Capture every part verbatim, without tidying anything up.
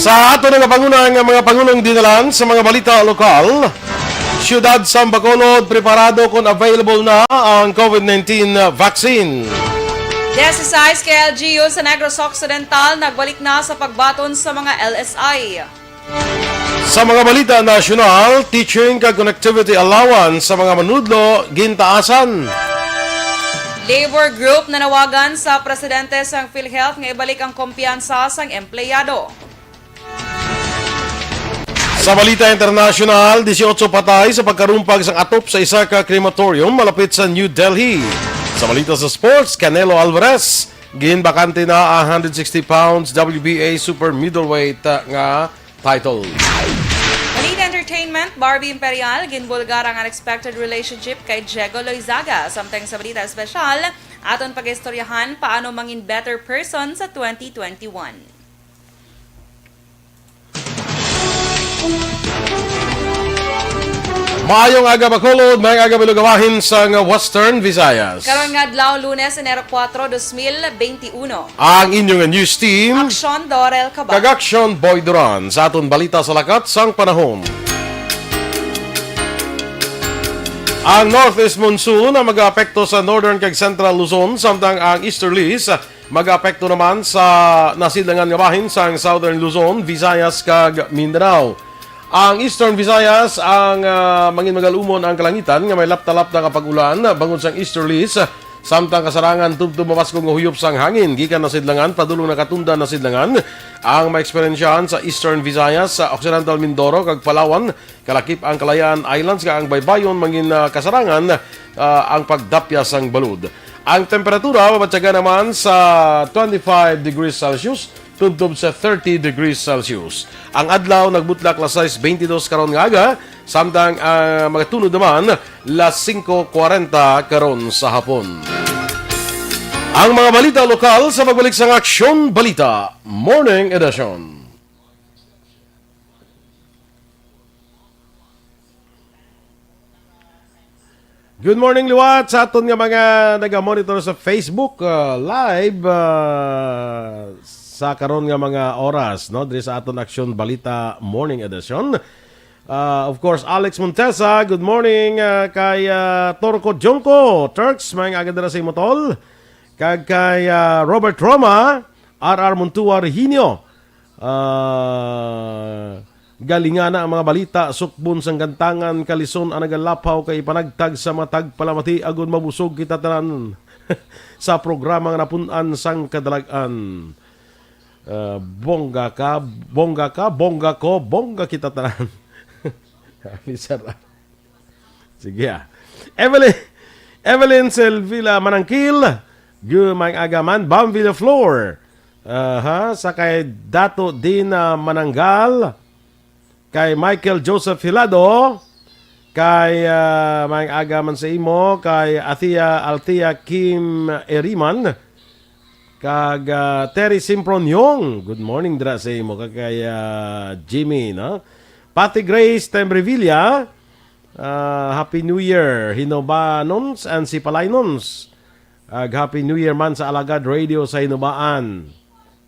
Sa ato nga panguna nga mga pangulong dinalan sa mga balita lokal, Siyudad sa Bacolod, preparado kon available na ang COVID nineteen vaccine. Dieciséis K L G U sa Negros Occidental nagbalik na sa pagbaton sa mga L S I. Sa mga balita nasyonal, teaching kag connectivity allowance sa mga manudlo gintaasan. Labor Group nanawagan sa presidente sang PhilHealth nga ibalik ang kumpiyansa sang empleyado. Sa balita internasyonal, dieciocho patay sa pagkarumpag sang atop sa isa ka crematorium malapit sa New Delhi. Sa balita sa sports, Canelo Alvarez, ginbakante na ang one hundred sixty pounds W B A super middleweight, uh, nga title. Balita entertainment, Barbie Imperial, ginbulgar ang unexpected relationship kay Diego Loizaga. Samtang sa balita espesyal, aton pag-istoryahan paano mangin better person sa twenty twenty-one. Maayong aga, Bacolod. Maayong aga, Bilog Abahin sang Western Visayas. Karon nga adlaw, Lunes, Enero kuwatro, dos mil benti uno. Ang inyong news team, Aksyon Dorel Cabal. Kag Aksyon Boy Duran, sa aton balita sa lakat sang panahon. Ang northeast monsoon ang mag-aapekto sa northern kag central Luzon, samtang ang easterlies mag-aapekto naman sa nasidlangan nga bahin sang southern Luzon, Visayas, kag Mindanao. Ang Eastern Visayas ang, ah, mangin magalumon ang kalangitan nga may lapta-lapta nga pag-ulan bangod sang easterlies, samtang kasarangan tubtob mabaskog nga huyop sang hangin gikan nasidlangan padulong nakatundan nasidlangan ang maeksperiensyahan sa Eastern Visayas, sa Occidental Mindoro, kag Palawan, kalakip ang Kalayaan Islands, nga ang baybayon mangin, ah, kasarangan, ah, ang pagdapya sang balod. Ang temperatura mabatyagan naman sa twenty-five degrees Celsius tubtob sa thirty degrees Celsius. Ang adlaw nagbutlak las sais beintidos karon nga aga, samtang, ah, magatunod naman las singko kwarenta karon sa hapon. Ang mga balita lokal sa pagbalik sang Aksyon Balita Morning Edition. Good morning liwat sa aton nga mga naga-monitor sa Facebook, uh, Live, uh, sa karon nga mga oras, no, diri sa aton Aksyon Balita Morning Edition. Uh, of course, Alex Montesa, good morning, uh, kay, uh, Torco Junco, Turks, maayong aga dira sa imo, tol. Kag kay, uh, Robert Roma, R R Montua Reginio, uh, galingana ang mga balita, sukbon sang gantangan, kalison ang nagalaphaw kay ipanagtag sa mga tagpalamati, agon mabusog kita tanan sa programa nga napun-an sang kadalag-an. Uh, bongga ka, bongga ka, bongga ko, bongga kita tanan. Happy Sarah. Sige, ah. Evelyn, Evelyn Selvila Manangkil, gu-, maayong aga man, Bam Villaflor. Aha, sa kay Dato Dina Mananggal, kay Michael Joseph Hilado, kay, ah, maayong aga man sa imo, kay Athea Althea Kim Eriman, kag, ah, Terry Simproniong. Good morning dira sa imo, kag kay, ah, Jimmy, no? Patty Grace Tembrevilla, ah, Happy New Year, Hinobanons and Sipalaynons. Ag Happy New Year man sa Alagad Radio sa Hinobaan.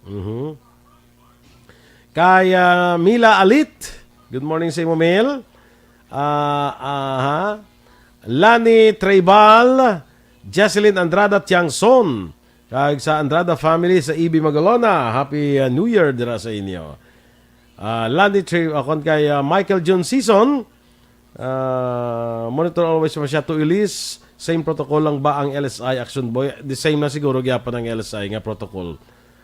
Mhm. Kay, ah, Mila Alit. Good morning sa imo, Mil. Ah, aha. Lani Treibal, Jesselyn Andrada Tiangson. Kag sa Andrada family sa E B Magalona, Happy, uh, New Year dira sa inyo. Ah, Lani Tri-, akon kay, ah, Michael Jun Season, ah, monitor always from Siato Ilis, same protocol lang ba ang L S I Action Boy? The same na siguro gyapon ang L S I nga protocol.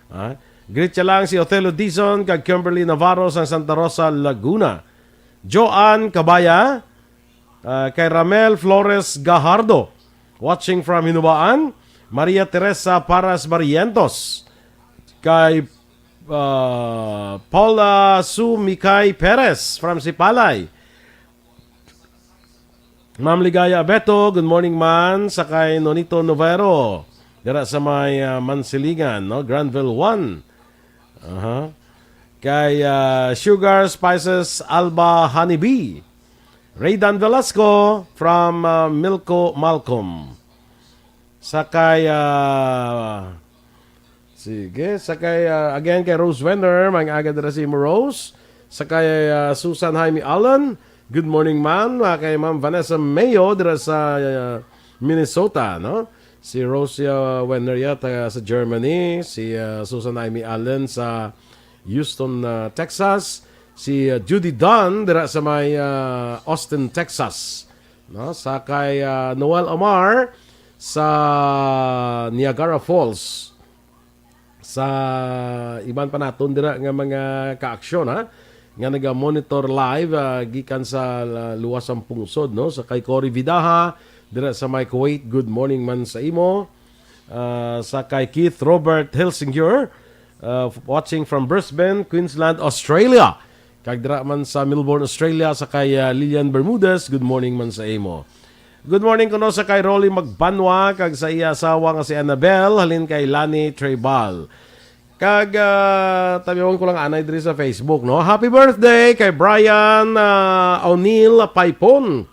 Ah, greet siya lang si Othello Dizon kag Kimberly Navarro sa Santa Rosa, Laguna. Joanne Cabaya, ah, kay Ramel Flores Gajardo, watching from Hinubaan, Maria Teresa Paras Barrientos, kay, ah, Paula Sue Mikay Perez from Sipalay. Ma'am Ligaya Abeto, good morning man, sa kay Nonito Novero, dira sa may, ah, Mansilingan, no? Granville one. Aha. Kay, ah, Sugar Spices Alba Honeybee. Raydan Velasco from, ah, Milko Malcolm. Sa kay, ah, Sige, sa kay, ah, again kay Rose Wenner, mga aga dira si Rose. Sa kay, ah, Susan Jaime Allen, good morning, ma'am. Ah, kay Ma'am Vanessa Mayo dira sa, ah, Minnesota, no? Si Rose, ah, Wenner ya, taga sa Germany. Si, ah, Susan Jaime Allen sa Houston, ah, Texas. Si, ah, Judy Dunn dira sa may, ah, Austin, Texas. No? Sa kay, ah, Noel Amar sa Niagara Falls. Sa iban pa naton dira nga mga kaaksyon, ha, nga naga-monitor live, ah, gikan sa la-, luwas sang pungsod, no, sa kay Cory Vidaha dira sa may Kuwait, good morning man sa imo. Ah, sa kay Keith Robert Hilsinger, ah, watching from Brisbane, Queensland, Australia. Kag dira man sa Melbourne, Australia, sa kay, ah, Lilian Bermudez, good morning man sa imo. Good morning kuno sa kay Rolly Magbanwa kag sa iya asawa nga si Annabel, halin kay Lani Trebal. Kag, ah, tabiwan ko lang anay diri sa Facebook, no? Happy birthday kay Brian, ah, O'Neil Paipon.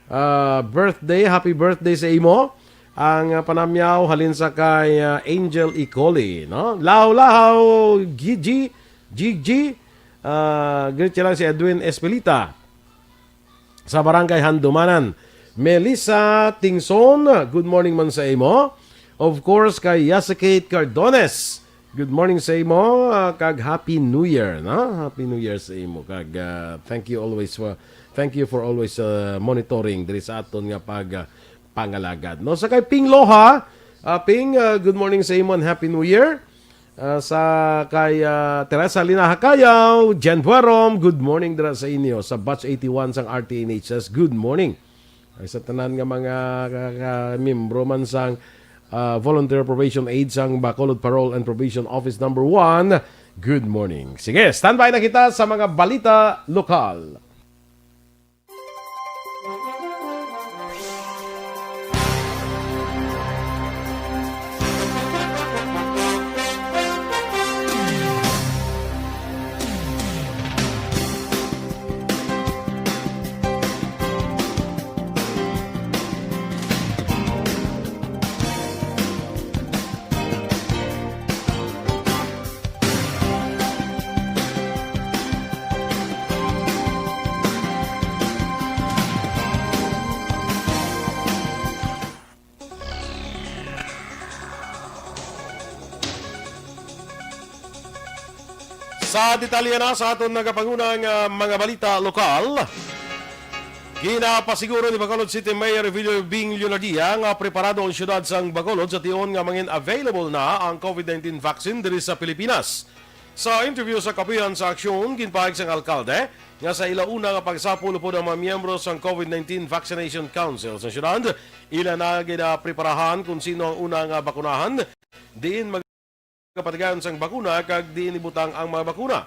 Ah, birthday, happy birthday sa imo. Ang, ah, panamyaw halin sa kay, ah, Angel Icoli, no? Lahaw-lahaw, Gigi, Gigi. Ah, greet siya lang si Edwin Espelita sa Barangay Handumanan. Melissa Tingson, good morning man sa imo. Of course, kay Yasakate Cardones, good morning sa imo, ah, kag Happy New Year, no? Happy New Year sa imo, kag, ah, thank you always for, thank you for always, ah, monitoring diri sa aton nga pag, ah, pangalagad, no? Sa kay Ping Loha, ah, Ping, ah, good morning sa imo and Happy New Year. Ah, sa kay, ah, Teresa Lina Hacayaw, Jen Buerom, good morning dira sa inyo. Sa Batch eighty-one sang R T N H S, good morning. Ay, sa tanan nga mga ka-, ka-, miyembro man sang, ah, Volunteer Probation Aid sang Bacolod Parole and Probation Office Number One, good morning. Sige, standby na kita sa mga balita lokal. Sa detalye na sa aton nagapangunang, ah, mga balita lokal, ginapasiguro ni Bacolod City Mayor Revilio Bing Leonardia nga preparado ang siyudad sang Bacolod sa tion nga mangin available na ang COVID nineteen vaccine diri sa Pilipinas. Sa interview sa Kapihan sa Aksyon, ginpahayag sang alkalde nga sa ila una nga pagsapol upod ang mga miyembro sang COVID nineteen Vaccination Council sa siyudad, ila na ginapreparahan kung sino ang una nga bakunahan, diin magapatigayon sang bakuna kag diin ibutang ang mga bakuna.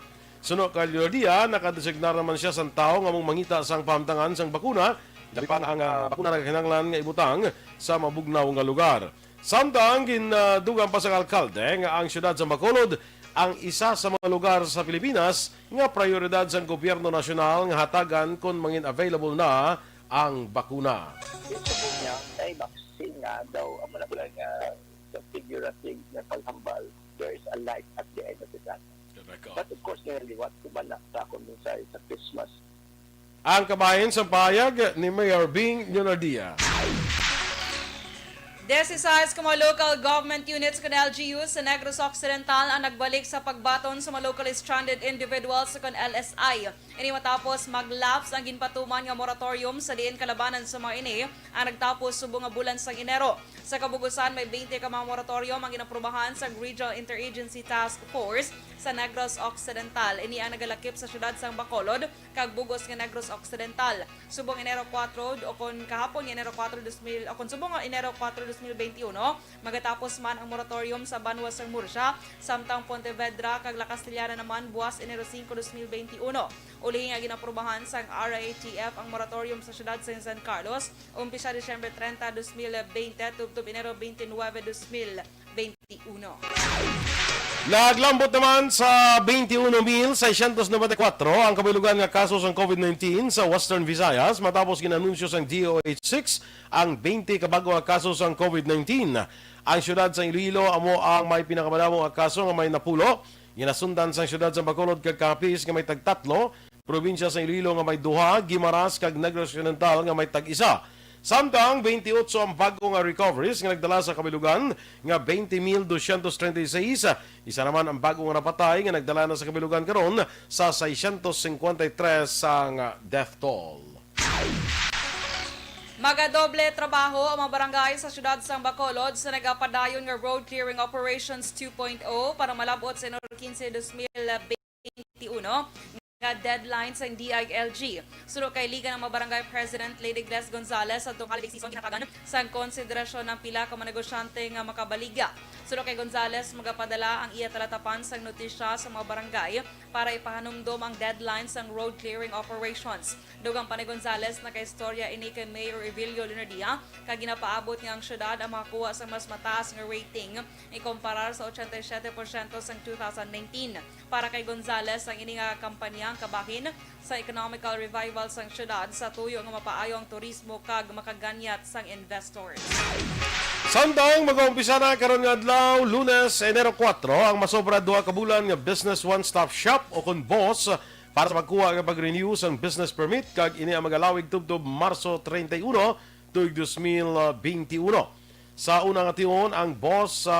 Suno kay Leonardia, nakadesignar naman siya sang tawo nga among mangita sang pahamtangan sang bakuna, labi pa nga ang, ah, bakuna nagakinahanglan nga ibutang sa mabugnaw nga lugar. Samtang gindugang pa sang alkalde nga ang siyudad sa Bacolod ang isa sa mga lugar sa Pilipinas nga prayoridad sang gobyerno nasyonal nga hatagan kon mangin available na ang bakuna. Sa Bunyang, may vaccine nga daw, amo na pala nga sa figurative nga paghambal, there is a light at the end of the tunnel. Correct. But of course, nga liwat ko man na sa akong mensahe sa Christmas. Ang kabahin sang pahayag ni Mayor Bing Leonardia. Disisais ka mga local government units kon L G Us sa Negros Occidental ang nagbalik sa pagbaton sa mga locally stranded individuals kon L S I. Ini matapos mag-lapse ang ginpatuman nga moratorium sa diin kalabanan sa mga ini ang nagtapos subong nga bulan sang Enero. Sa kabug-usan, may twenty ka mga moratorium ang ginaprubahan sa Regional Interagency Task Force sa Negros Occidental. Ini ang nagalakip sa siyudad sang Bacolod kag bug-os nga Negros Occidental. Subong Enero kuwatro o kon kahapon nga Enero kuwatro, dos mil, o kon subong nga Enero kuwatro, dos mil benti uno, magatapos man ang moratorium sa banwa sang Murcia, samtang Pontevedra kag La Castellana naman buas Enero singko, dos mil benti uno. Uli nga ginaprubahan sang R I T F ang moratorium sa siyudad sang San Carlos, umpisa Disyembre trenta, dos mil benti, tubtob Enero benti nuwebe, dos mil benti uno. Naglambot naman sa twenty-one mil seiscientos noventa y cuatro ang kabilugan nga kaso sang COVID nineteen sa Western Visayas matapos ginanunsyo sang D O H six ang twenty ka bag-o nga kaso sang COVID nineteen. Ang siyudad sang Iloilo amo ang may pinakamadamo nga kaso nga may napulo. Ginasundan sang siyudad sang Bacolod kag Capiz nga may tagtatlo. Probinsya sa Iloilo nga may duha, Guimaras kag Negros Occidental nga may tag-isa. Samtang twenty-eight ang bag-o nga recoveries nga nagdala sa kabilugan nga twenty mil doscientos treinta y seis. Isa naman ang bag-o nga napatay nga nagdala na sa kabilugan karon sa seiscientos cincuenta y tres ang death toll. Magadoble trabaho ang mga barangay sa siyudad sang Bacolod sa nagapadayon nga Road Clearing Operations two point oh para malab-ot sa Enero quince, dos mil twenty-uno nga deadline sang D I L G. Suno kay Liga ng mga Barangay President Lady Gles Gonzalez, sa holiday season ginhatagan sang konsiderasyon ang pila ka mga negosyante nga makabaligya. Suno kay Gonzalez, magapadala ang iya talatapan sang notisya sa mga barangay para ipahanumdom ang deadline sang road clearing operations. Dugang pa ni Gonzalez, nakaistorya ini kay Mayor Evilio Leonardia kag ginapaabot nga ang syudad ang makakuha sang mas mataas nga rating ikumparar sa ochenta y siete porsyento sang two thousand nineteen. Para kay Gonzalez, ang ini nga kampanya ang kabahin sa economical revival sang syudad sa tuyo nga mapaayo ang turismo kag makaganyat sang investors. Samtang mag-uumpisa na karon nga adlaw, Lunes, Enero kuwatro, ang masobra duha ka bulan nga Business One Stop Shop o kon BOSS para sa pagkuha nga pag-renew sang business permit, kag ini ang magalawig tubtob Marso treinta y uno, tuig dos mil beinti uno. Sa una nga tion, ang BOSS sa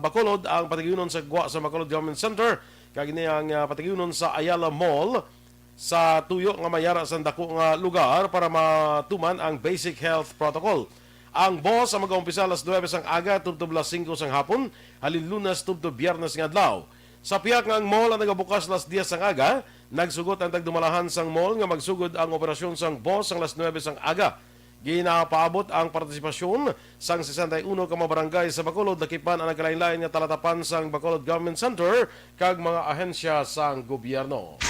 Bacolod ang patigayunon sa gwa sa Bacolod Government Center, kag ini ang, ah, patigayunon sa Ayala Mall sa tuyo nga may ara sang dako nga lugar para matuman ang basic health protocol. Ang BOSS ang mag-umpisa alas nuebe sang aga tubtob alas singko sang hapon, halin Lunes tubtob Biyernes nga adlaw. Sa pihak nga ang mall ang nagabukas alas diyes sang aga, nagsugot ang tagdumalahan sang mall nga magsugod ang operasyon sang BOSS sang alas nuebe sang aga. Ginapaabot ang partisipasyon sang sesenta y uno ka mga barangay sa Bacolod, lakip man ang nagkalain-lain nga talatapan sang Bacolod Government Center kag mga ahensya sang gobyerno.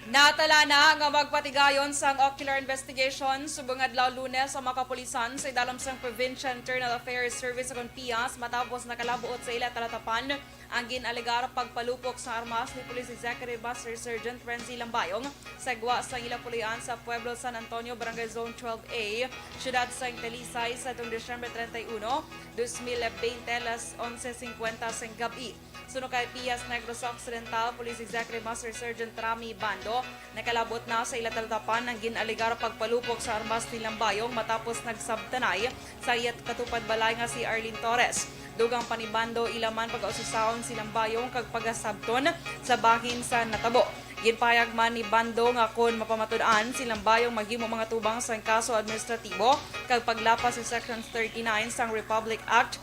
Natala na nga magpatigayon sang ocular investigation subong adlaw Lunes ang mga kapulisan sa idalom sang Provincial Internal Affairs Service o kon PIAS matapos nakalab-ot sa ila talatapan ang gin-alegar pagpalupok sa armas ni Police Executive Master Sergeant Renzi Lambayong sa gwa sang ila puloy-an sa Pueblo San Antonio, Barangay Zone twelve A, siyudad sang Talisay, sa atong Disyembre treinta y uno, dos mil veinte, alas onse cincuenta sang gab-i. Suno kay PIAS Negros Occidental Police Executive Master Sergeant Rami Bando, nakalab-ot na sa ila talatapan ang gin-alegar pagpalupok sa armas ni Lambayong matapos nagsabtanay sa iya katupad balay nga si Arlene Torres. Dugang pa ni Bando, ila man pag-aususaon si Lambayong kag pagasabton sa bahin sa natabo. Ginpahayag man ni Bando nga kon mapamatud-an, si Lambayong maghimo mga tubang sang kaso administratibo kag paglapas sa Section thirty-nine sang Republic Act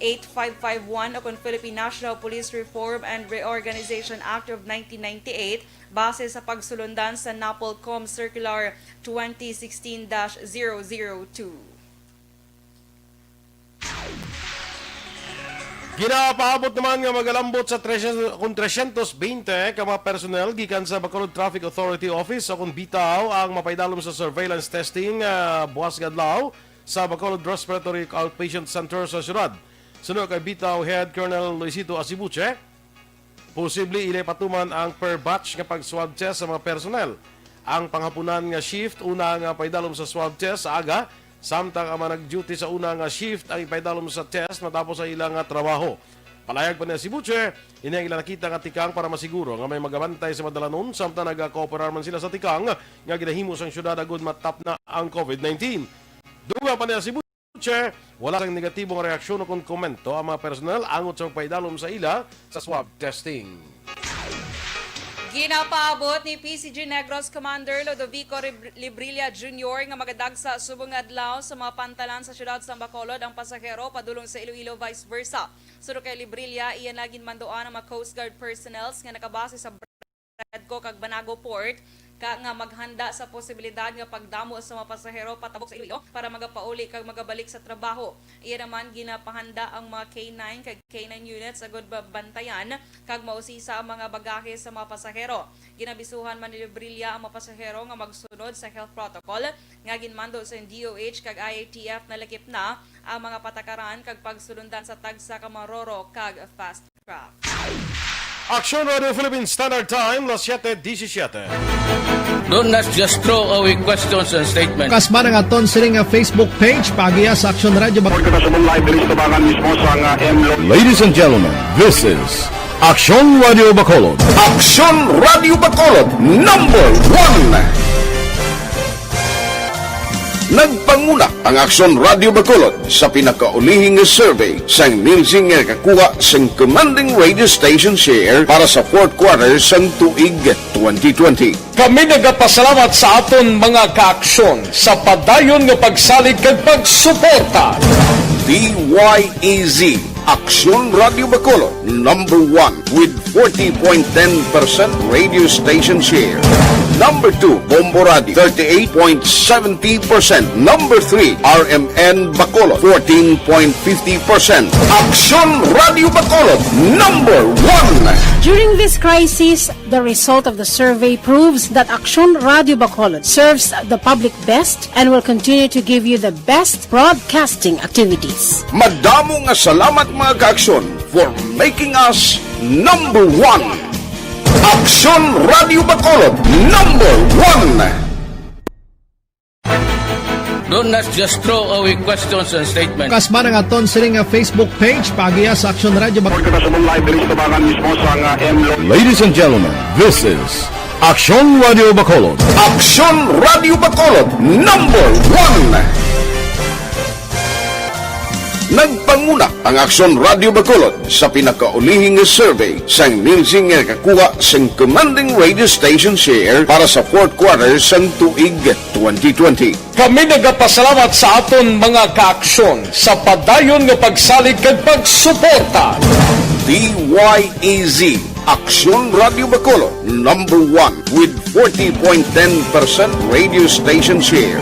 eight five five one o kon Philippine National Police Reform and Reorganization Act of nineteen ninety-eight, base sa pagsulundan sa NAPOLCOM Circular twenty sixteen dash zero zero two. Ginapaabot naman nga magalambot sa trescientos, kon trescientos veinte ka mga personnel gikan sa Bacolod Traffic Authority Office o kon BITAO ang mapaidalom sa surveillance testing, ah, buwas nga adlaw sa Bacolod Respiratory Outpatient Center sa siyudad. Suno kay BITAO Head Colonel Luisito Asibuche, posible ila ipatuman ang per batch nga pag-swab test sa mga personnel. Ang panghapunan nga shift una nga paidalom sa swab test sa aga, samtang ang mga nag-duty sa una nga shift ang ipaidalom sa test matapos ang ila nga trabaho. Palayag pa ni Asibuche, ini ang ila nakita nga tikang para masiguro nga may magabantay sa madalanon, samtang nagakooperar man sila sa tikang nga ginahimo sang siyudad agud matapna ang COVID nineteen. Dugang pa ni Asibuche, wala sang negatibo nga reaksyon o kon komento ang mga personnel angot sa pagpaidalom sa ila sa swab testing. Ginapaabot ni PCG Negros Commander Lodovico Rib-, Librilla Junior nga magadagsa subong nga adlaw sa mga pantalan sa siyudad sa Bacolod ang pasahero padulong sa Iloilo, vice versa. Suno kay Librilla, iya na ginmandoan ang mga Coast Guard personnels nga nakabase sa Bradco kag Banago Port ka nga maghanda sa posibilidad nga pagdamo sa mga pasahero patabok sa Iloilo para magapauli kag magabalik sa trabaho. Iya naman ginapahanda ang mga K nine kag K nine units agud ba-, bantayan kag mausisa ang mga bagahe sa mga pasahero. Ginabisuhan man ni Lebrilla ang mga pasahero nga magsunod sa health protocol nga ginmando sa D O H kag I A T F. Nalakip na ang mga patakaran kag pagsulundan sa tagsa ka mga roro kag fast track. Aksyon Radio Philippine Standard Time, las siete diecisiete. Don't just throw away questions and statements. Kasma ang aton sining nga Facebook page, pagiya sa Aksyon Radio Bacolod. Kita sa live diri sa tabangan mismo sa nga M Lo- Ladies and gentlemen, this is Aksyon Radio Bacolod. Aksyon Radio Bacolod, number one. Nagpanguna ang Aksyon Radio Bacolod sa pinakaulihi nga survey sang Nielsen nga nakakuha sang commanding radio station share para sa fourth quarter sang tuig twenty twenty. Kami nagapasalamat sa aton mga kaaksyon sa padayon nga pagsalig kag pagsuporta. D Y E Z, Aksyon Radio Bacolod, number one with forty point ten percent radio station share. Number two, Bombo Radio, thirty-eight point seventy percent. Number three, R M N Bacolod, fourteen point fifty percent. Aksyon Radio Bacolod, number one. During this crisis, the result of the survey proves that Aksyon Radio Bacolod serves the public best and will continue to give you the best broadcasting activities. Madamo nga salamat, mga kaaksyon, for making us number one. Aksyon Radio Bacolod, number one. Don't just throw away questions and statements. Kasma ang aton sining nga Facebook page, pagiya sa Aksyon Radio Bacolod. Kita sa live diri sa tabangan mismo sa nga M Lo- Ladies and gentlemen, this is Aksyon Radio Bacolod. Aksyon Radio Bacolod, number one. Nagpanguna ang Aksyon Radio Bacolod sa pinakaulihi nga survey sang Nielsen nga nakakuha sang commanding radio station share para sa fourth quarter sang tuig twenty twenty. Kami nagapasalamat sa aton mga kaaksyon sa padayon nga pagsalig kag pagsuporta. D Y E Z, Aksyon Radio Bacolod, number one with forty point ten percent radio station share.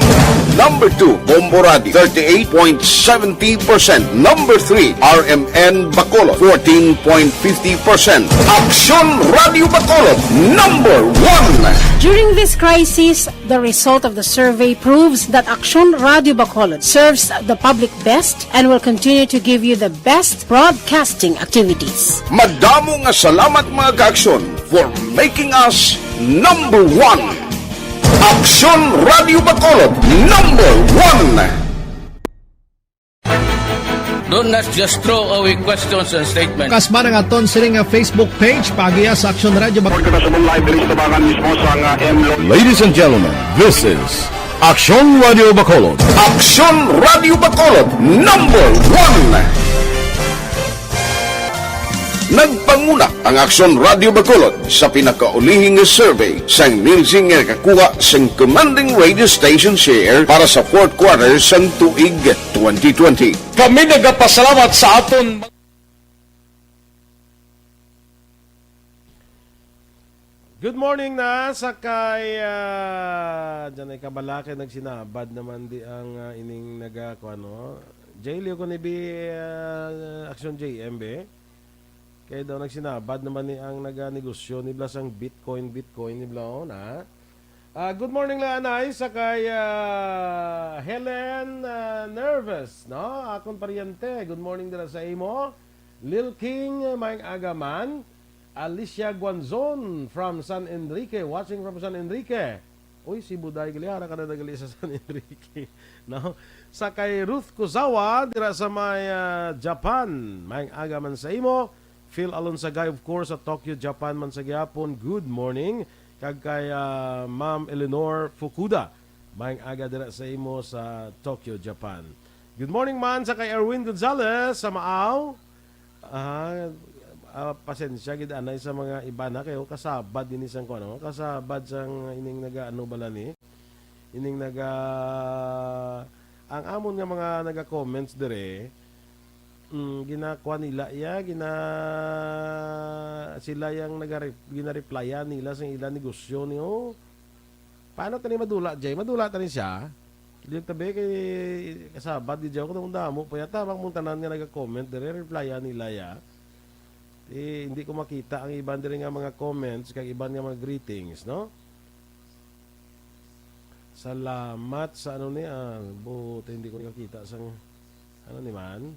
Number two, Bombo Radio, thirty-eight point seventy percent. Number three, R M N Bacolod, fourteen point fifty percent. Aksyon Radio Bacolod, number one. During this crisis, the result of the survey proves that Aksyon Radio Bacolod serves the public best and will continue to give you the best broadcasting activities. Madamo nga salamat, mga kaaksyon, for making us number one. Aksyon Radio Bacolod, number one. Don't just throw away questions and statements. Kasma ang aton sining nga Facebook page, pagiya sa Aksyon Radio Bacolod. Kita sa live diri sa tabangan mismo sa nga M Lo- Ladies and gentlemen, this is Aksyon Radio Bacolod. Aksyon Radio Bacolod, number one. Nagpanguna ang Aksyon Radio Bacolod sa pinakaulihi nga survey sang Nielsen nga nakakuha sang commanding radio station share para sa fourth quarter sang tuig twenty twenty. Kami nagapasalamat sa aton Good morning na sa kay, ah, dyan ay kabala kay nagsinabad naman di ang, ah, ining naga, kuan, no? J Leo Conibi, ah, Action J M B. Kay daw nagsinabad naman ni ang naganegosyo ni Blas ang Bitcoin, Bitcoin ni Blas, oh, na. Ah, good morning, Lanay, sa kay, ah, Helen, ah, Nervous, no? Akon paryente. Good morning dira sa imo. Lil King, maayong aga man. Alicia Guanzon from San Enrique, watching from San Enrique. Uy, si Buday gali, ara ka na nagali sa San Enrique. No? Sa kay Ruth Kuzawa, dira sa may, ah, Japan. Maayong aga man sa imo. Phil Alonsagay, of course, sa Tokyo, Japan man sa gihapon. Good morning. Kag kay, ah, Ma'am Eleanor Fukuda. Maayong aga dira sa imo sa Tokyo, Japan. Good morning man sa kay Erwin Gonzalez sa Maaw. Ah, ah, pasensya gid anay sa mga iba na kayo kasabad din isang kuno, kasabad sang ining naga-ano bala ni, ining naga, ang amon nga mga naga-comments dire, mm, ginakuha nila iya, gina, sila yang nagare-, ginareplyan nila sa ila negosyo niyo. Paano tani madula, Jay? Madula tani siya. Di tabi kay kasabad di Jay ako nung damo pa yata bang mong tanan nga naga-comment dire, replyan nila ya. Eh, hindi ko makita ang iban dire nga mga comments kag iban nga mga greetings, no? Salamat sa ano ni, ah, buti hindi ko nakita sa ano ni man.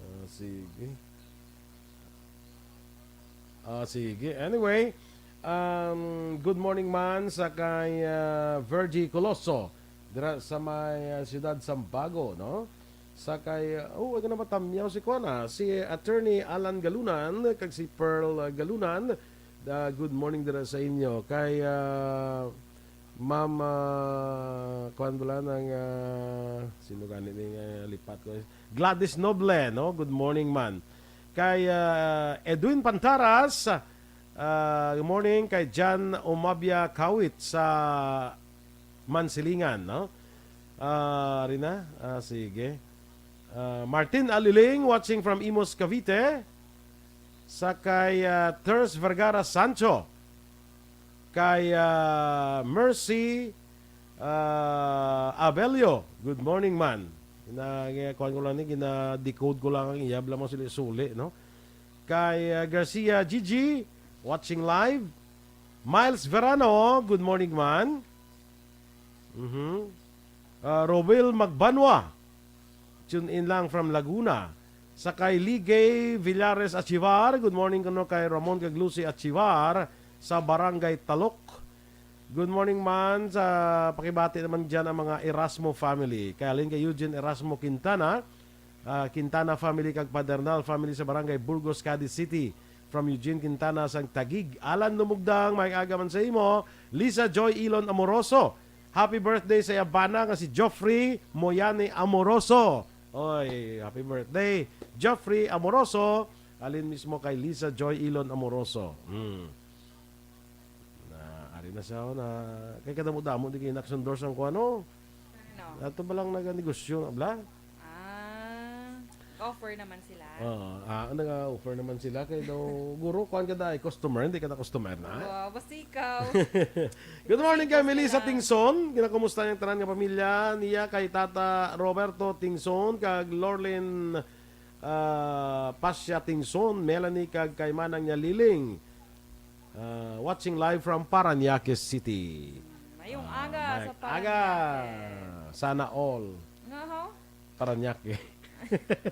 Ah, sige. Ah, sige. Anyway, um, good morning man sa kay, ah, Virgie Coloso dira sa may, ah, siyudad Sambago, no? Sa kay, ah, oh, ano na ba, tamyaw si kuan, ah, si Attorney Alan Galunan kag si Pearl, ah, Galunan. Da, good morning dira sa inyo. Kay, ah, Ma'am, ah, kuan bala nang, ah, sino gani ni nga lipat ko? Gladys Noble, no? Good morning man. Kay, ah, Edwin Pantaras, ah, good morning. Kay Jan Omabia Kawit sa Mansilingan, no? Ah, Rina? Ah, sige. Ah, Martin Aliling, watching from Imus, Cavite. Sa kay, ah, Ters Vergara Sancho. Kay, ah, Mercy, ah, Abelio. Good morning, man. Gina, gina-, kuwan ko lang ni, gina-decode ko lang ang iyab lamang suli-suli, no? Kay, ah, Garcia Gigi, watching live. Miles Verano, good morning, man. Mhm. Ah, Robel Magbanwa, tune in lang from Laguna. Sa kay Ligay Villares Achivar, good morning kuno kay Ramon kag Lucy Achivar sa Barangay Talok. Good morning man sa pakibati naman dyan ang mga Erasmo family. Kay halin kay Eugene Erasmo Quintana, ah, Quintana family kag Padernal family sa Barangay Burgos, Cadiz City. From Eugene Quintana sang Taguig. Alan Lumugdang, may aga man sa imo. Lisa Joy Ilon Amoroso. Happy birthday sa iya bana nga si Geoffrey Moyane Amoroso. Oy, happy birthday, Geoffrey Amoroso. Alin mismo kay Lisa Joy Ilon Amoroso. Hmm. Na, ari na siya, oh, na, kay kadamo-damo di kay Naxon Doors ang kuan, oh. Ano? Ato ba lang naganegosyo, abla? Ah, offer naman sila. Oo, ah, nag-offer naman sila. Kay daw, guro, kuan ka dai, customer, hindi ka na customer na. Wow, basta ikaw. Good morning kay Melissa Tingson. Ginakumusta niyang tanan nga pamilya niya kay Tata Roberto Tingson, kag Lorlin, ah, Pasya Tingson, Melanie, kag kay Manang niya Liling. Ah, watching live from Parañaque City. Mayong Ah, aga mayong sa aga. Parañaque. Sana all. Nga ho? Parañaque.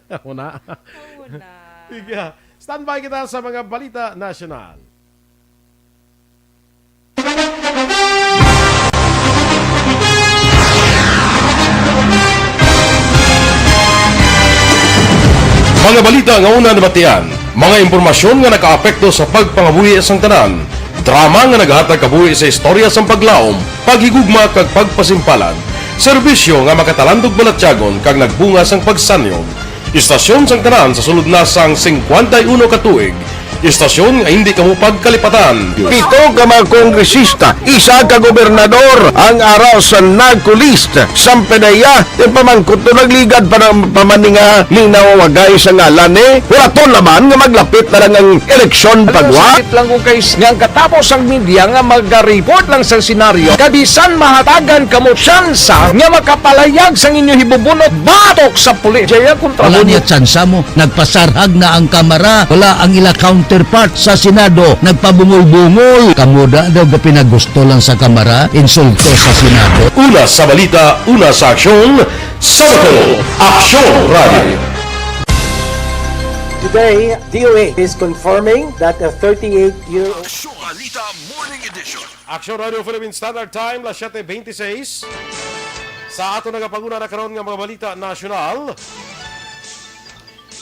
Ako na. Ako na. Sige. Standby kita sa mga balita nasyonal. Mga balita nga una nabatian, mga impormasyon nga nakaapekto sa pagpangabuhi sang tanan, drama nga nagahatag kabuhi sa istorya sang paglaom, paghigugma kag pagpasimpalan, serbisyo nga makatalandog balatyagon kag nagbunga sang pagsanyog. Istasyon sang tanan sa sulod na sang singkwenta y uno ka tuig, istasyon nga hindi kamo pagkalipatan. Pito ka mga kongresista, isa ka gobernador ang ara sa NAGCO list. Sampanaya, ti pamangkot to nagligad pa ng pamaninga, linawagay sa ngalan ni. Hulaton naman nga maglapit na lang ang eleksyon. Alam mo, pagwa. Sakit lang kung kay nga ang katapos ang media nga magaripot lang sa senaryo. Kabisan mahatagan kamo tsansa nga makapalayag sang inyo hibubunot batok sa pulis. Jaya kontra Wala mo niya niya. Tsansa mo. Nagpasarhag na ang Kamara. Wala ang ila counterpart sa Senado. Nagpabungol-bungol. Kamo da daw gapinagusto lang sa Kamara. Insulto sa Senado. Una sa balita, una sa aksyon, sa Bato, Aksyon Radio. Today, D O A is confirming that a thirty-eight-year-old Aksyon Balita Morning Edition. Aksyon Radio Philippine Standard Time, las siete veintiséis. Sa ato nagapanguna na karon nga mga balita nasyonal,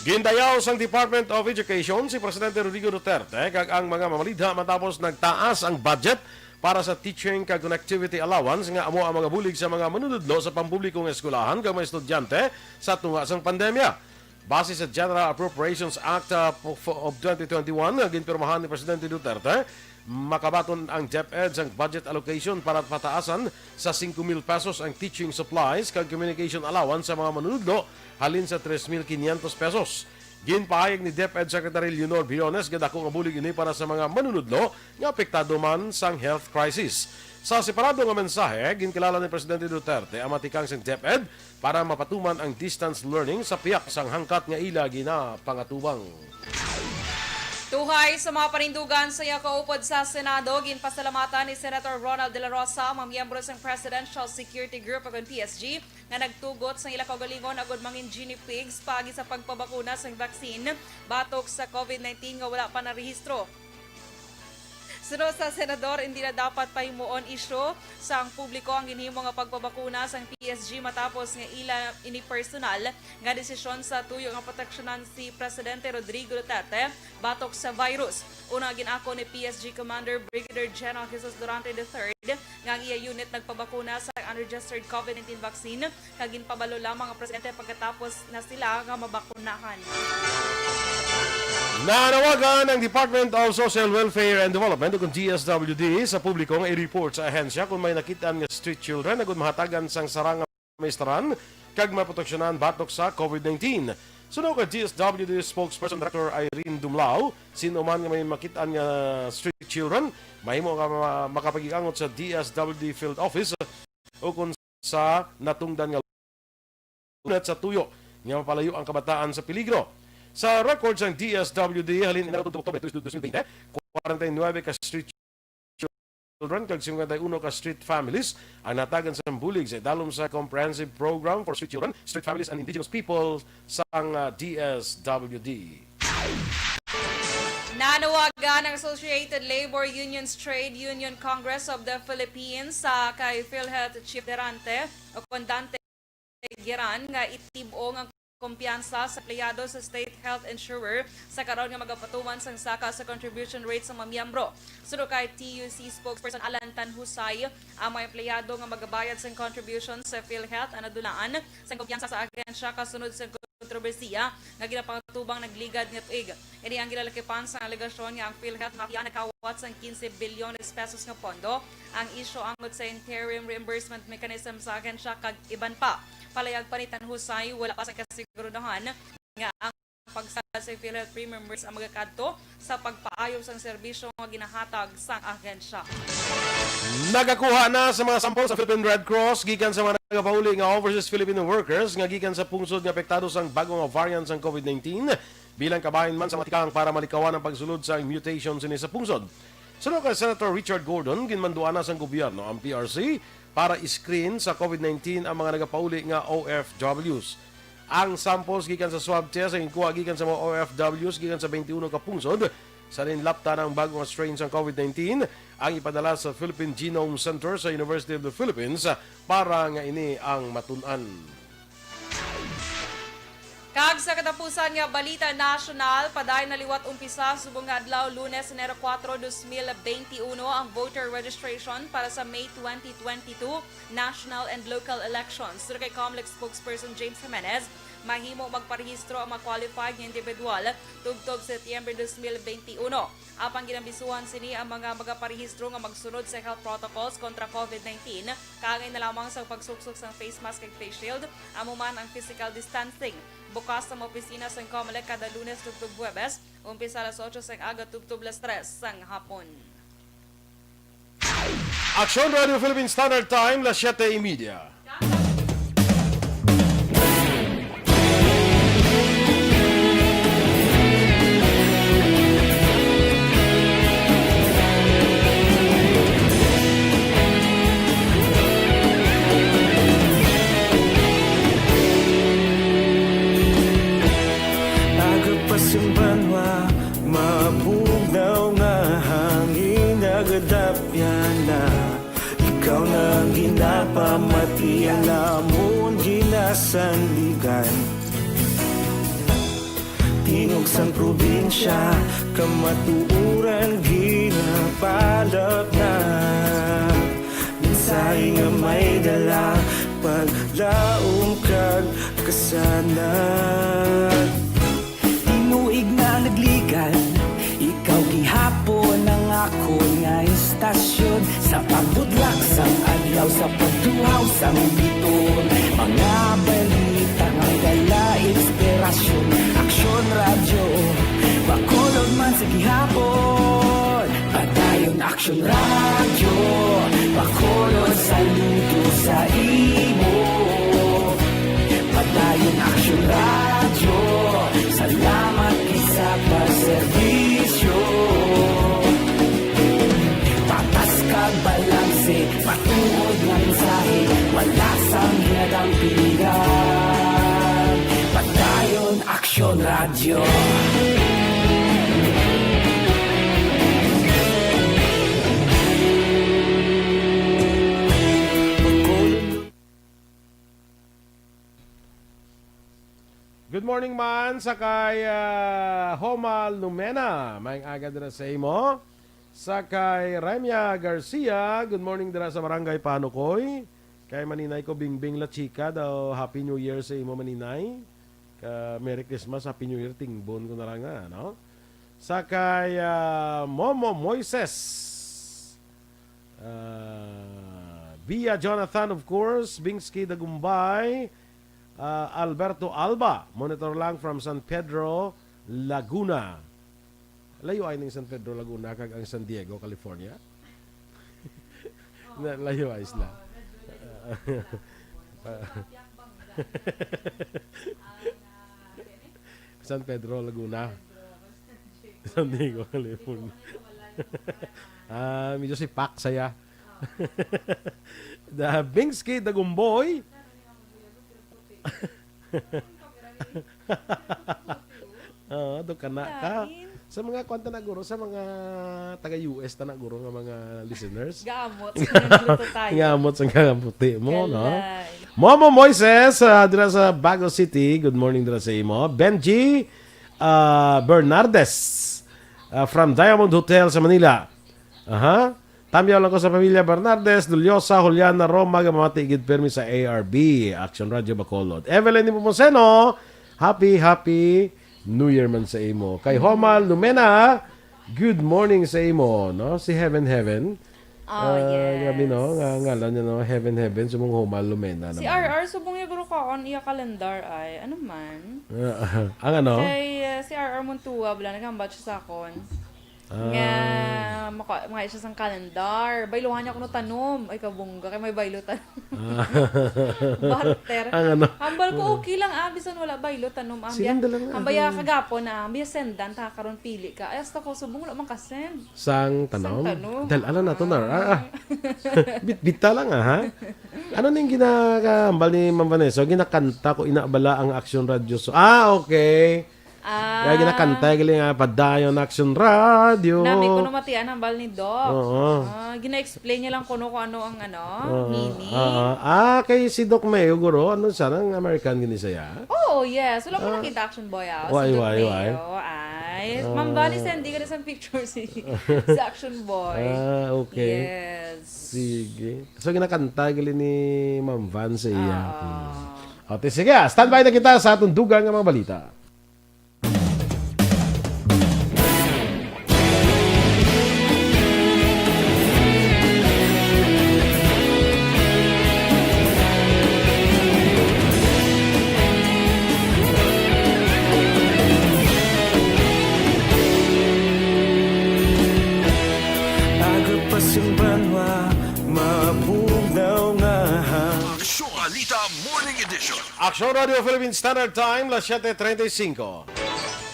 gindayaw sang Department of Education si Presidente Rodrigo Duterte kag ang mga mamalidha matapos nagtaas ang budget para sa teaching kag connectivity allowance nga amo ang mga bulig sa mga manunudlo sa pampubliko nga eskwelahan kag mga estudyante sa tunga sang pandemya. Base sa General Appropriations Act, uh, of, of twenty twenty-one nga ginpirmahan ni Presidente Duterte, makabaton ang DepEd sang budget allocation para pataasan sa singko mil pesos ang teaching supplies kag communication allowance sa mga manunudlo halin sa tres mil quinientos pesos. Ginpahayag ni DepEd Secretary Leonor Briones nga dako nga bulig ini para sa mga manunudlo nga apektado man sang health crisis. Sa separado nga mensahe, ginkilala ni Presidente Duterte ang matikang sang DepEd para mapatuman ang distance learning sa pihak sang hangkat nga ila ginapangatubang. Tuhay sa mga panindugan sa iya kaupod sa Senado, ginpasalamatan ni Senator Ronald De La Rosa ang mga miyembro sang Presidential Security Group, o kon P S G, nga nagtugot sang ila kaugalingon agud mangin guinea pigs paagi sa pagpabakuna sang vaccine batok sa COVID nineteen nga wala pa narehistro. Suno sa senador, hindi na dapat pahimuon isyu sang publiko ang ginhimo nga pagpabakuna sang P S G matapos nga ila ini personal nga desisyon sa tuyo nga proteksyonan si Presidente Rodrigo Duterte batok sa virus. Una, gin-ako ni P S G Commander Brigadier General Jesus Durante the third nga ang iya unit nagpabakuna sa unregistered COVID nineteen vaccine kag ginpabalo lamang ang presidente pagkatapos na sila nga mabakunahan. Nanawagan ang Department of Social Welfare and Development, o kon D S W D, sa publiko nga i-report sa ahensya kung may nakit-an nga street children agud mahatagan sang sarang nga maistaran kag maproteksyonan batok sa COVID nineteen. Suno kay D S W D spokesperson Director Irene Dumlao, sino man nga may makit-an nga street children, mahimo nga ma-, makapag-angot sa D S W D Field Office o kon sa natungdan nga unit sa tuyo nga mapalayo ang kabataan sa peligro. Sa record sang D S W D, halin inabot Oktubre dos mil bente, kwarenta y nuebe ka street children kag singkwenta y uno ka street families ang natagan sa bulig sa idalom sa Comprehensive Program for Street Children, Street Families and Indigenous People sang, ah, D S W D. Nanawagan ang Associated Labor Unions Trade Union Congress of the Philippines sa kay PhilHealth Chief Derante o kon Dante Geran nga itib-o ang kumpiyansa sa empleyado sa state health insurer sa karon nga magapatuman sang saka sa contribution rate sa mga miyembro. Suno kay T U C spokesperson Alan Tanhusay, ang mga empleyado nga magabayad sang contribution sa PhilHealth ang nadulaan sang kumpiyansa sa ahensya kasunod sang kontrobersiya nga ginapangatubang nagligad nga tuig. Ini ang ginalakipan sang alegasyon nga ang PhilHealth Mafia nagkawat sang quince bilyon pesos nga pondo, ang isyu angot sa interim reimbursement mechanism sa ahensya kag iban pa. Palayag pa ni Tanhusay, wala pa sang kasigurudahan nga ang pagsagad sa PhilHealth premium rates ang magakadto sa pagpaayo sang serbisyo nga ginahatag sang ahensya. Nagakuha na sa mga sample sa Philippine Red Cross gikan sa mga nagapauli nga overseas Filipino workers nga gikan sa pungsod nga apektado sang bago nga variant sang COVID nineteen, bilang kabahin man sa matikang para malikawan ang pagsulod sang mutation sini sa pungsod. Suno kay Senator Richard Gordon, ginmanduan na sang gobyerno ang P R C para i-screen sa COVID nineteen ang mga nagapauli nga O F Ws. Ang samples gikan sa swab test ang ginkuha gikan sa mga O F Ws gikan sa twenty-one ka pungsod. Sa linlapta ang bago nga strain sang COVID nineteen ang ipadala sa Philippine Genome Center sa University of the Philippines para nga ini ang matun-an. Kag sa katapusan nga balita nasyonal, padayon na liwat umpisa subong nga adlaw, Lunes, Enero kuwatro, dos mil benti uno, ang voter registration para sa May twenty twenty-two national and local elections. Suno kay Comelec spokesperson James Jimenez, mahimo magparehistro ang mga qualified nga individual tubtob Setyembre dos mil benti uno. Apang ginambisuhan sini ang mga magaparehistro nga magsunod sa health protocols kontra COVID nineteen, kaangay na lamang sa pagsuksok sang face mask kag face shield, amo man ang physical distancing. Bukas ang mga opisina sang Comelec kada Lunes tubtob Huwebes, umpisa alas otso sang aga tubtob alas tres sang hapon. Aksyon Radio Philippine Standard Time, las siete y media. Aga pa sang banwa, mabugnaw nga hangin nagadapyan na. Ikaw na ang ginapamati, ang amon ginasandigan. Tingog sang probinsya, kamatuoran ginapalapna. Mensahe nga may dala, paglaom kag kasanag. Tinuig na nagligad, ikaw gihapon ang akon nga istasyon. Sa pagbudlak sang adlaw, sa pagduhaw sang biton, mga balita nga dala inspirasyon. Aksyon Radyo, Bacolod man sa gihapon. Padayon Aksyon Radyo, Bacolod, saludo sa imo. Padayon Aksyon Radyo, salamat kay sa pagserbisyo. Patas kag balanse, matuod nga mensahe, wala sang hinadang pilihan. Padayon Aksyon Radyo. Good morning man sa kay, ah, Homa Lumena. Maayong aga dira sa imo. Sa kay Remia Garcia, good morning dira sa Barangay Panukoy. Kay maninay ko Bingbing La Chica daw, Happy New Year sa imo maninay. Ka Merry Christmas, Happy New Year, tingbon ko na lang na, no? Sa kay, ah, Momo Moises. Ah, Bia Jonathan, of course, Bingsky Dagumbay, ah, Alberto Alba, monitor lang from San Pedro, Laguna. Layo ay ning San Pedro, Laguna, kag ang San Diego, California. Na, layo ay sila. San Pedro, Laguna. San Diego, California. Ah, medyo sipak saya. The Bingsky Dagumboy. Ah, do kana ka. Sa mga kwan ta na, guro, sa mga taga U S ta na, guro, nga mga listeners. Gamot. Nagluto tayo. Gamot sa kaputi mo, no? Kalay. Momo Moises, ah, dira sa Bago City. Good morning dira sa imo. Benji, ah, Bernardes, ah, from Diamond Hotel sa Manila. Aha. Tamyaw lang ko sa pamilya Bernardes, Duliosa, Juliana, Roma, gamamati gid permi sa A R B, Action Radio Bacolod. Evelyn Nepomuceno, happy, happy New Year man sa imo. Kay Homa Lumena, good morning sa imo, no? Si Heaven Heaven. Oh, Ah, yes. Grabe, no? Nga ngalan niya, no? Heaven Heaven, subong Homa Lumena Si naman. R R, subong niya, guro, kaon iya kalendar ay, ano man? Ah, ang ano? Kay, uh, si R R Montua, bala, naghambal siya sa akon. Ah. Nga, maka-, mga siya sang kalendar. Bayluhan niya kuno tanom. Ay, kabungga. Kay may baylo tanom. Ah. Barter. Ang ano? Hambal ko, okay lang, ah, bisan wala baylo tanom, ah. Siling Biya-, dala nga, hambal ya ano? Kagapon, ah, biya sendan, ta karon pili ka. Ay, hasta ko, subong, wala man ka-send. Sang tanom? Sang tanom. Dal-, ala na to na, ah, ah. Ay. Bitbita lang, ah, ha? Ano ning ginakahambal ni Ma'am Vanessa? Ginakanta ko, ina bala ang Action Radio. So, ah, okay. Ah. Kaya ginakanta, gali nga, padayon Action Radio. Nami ko namatian ang hambal ni Doc. Oo. Ah, gina-explain niya lang kuno kung ano ang, ano, Oo. meaning. Ah, ah, kay si Doc Mayo, guro, ano siya, nang American gini siya? Oh, yes. Wala ko Ah. nakita Action Boy, ah. Si Why, Doc why, why? Mayo, ay. Ah. Ma'am Vanessa, hindi ka na sa picture si, si Action Boy. Ah, okay. Yes. Sige. So, ginakanta, gali ni Ma'am Van sa iya. Oo. Hmm. Okay, sige, ah. Standby na kita sa atong dugang nga mga balita. Aga pa sing banwa, mabugnaw nga ha. Aksyon Balita Morning Edition. Aksyon Radio Philippine Standard Time, las siete treinta y cinco.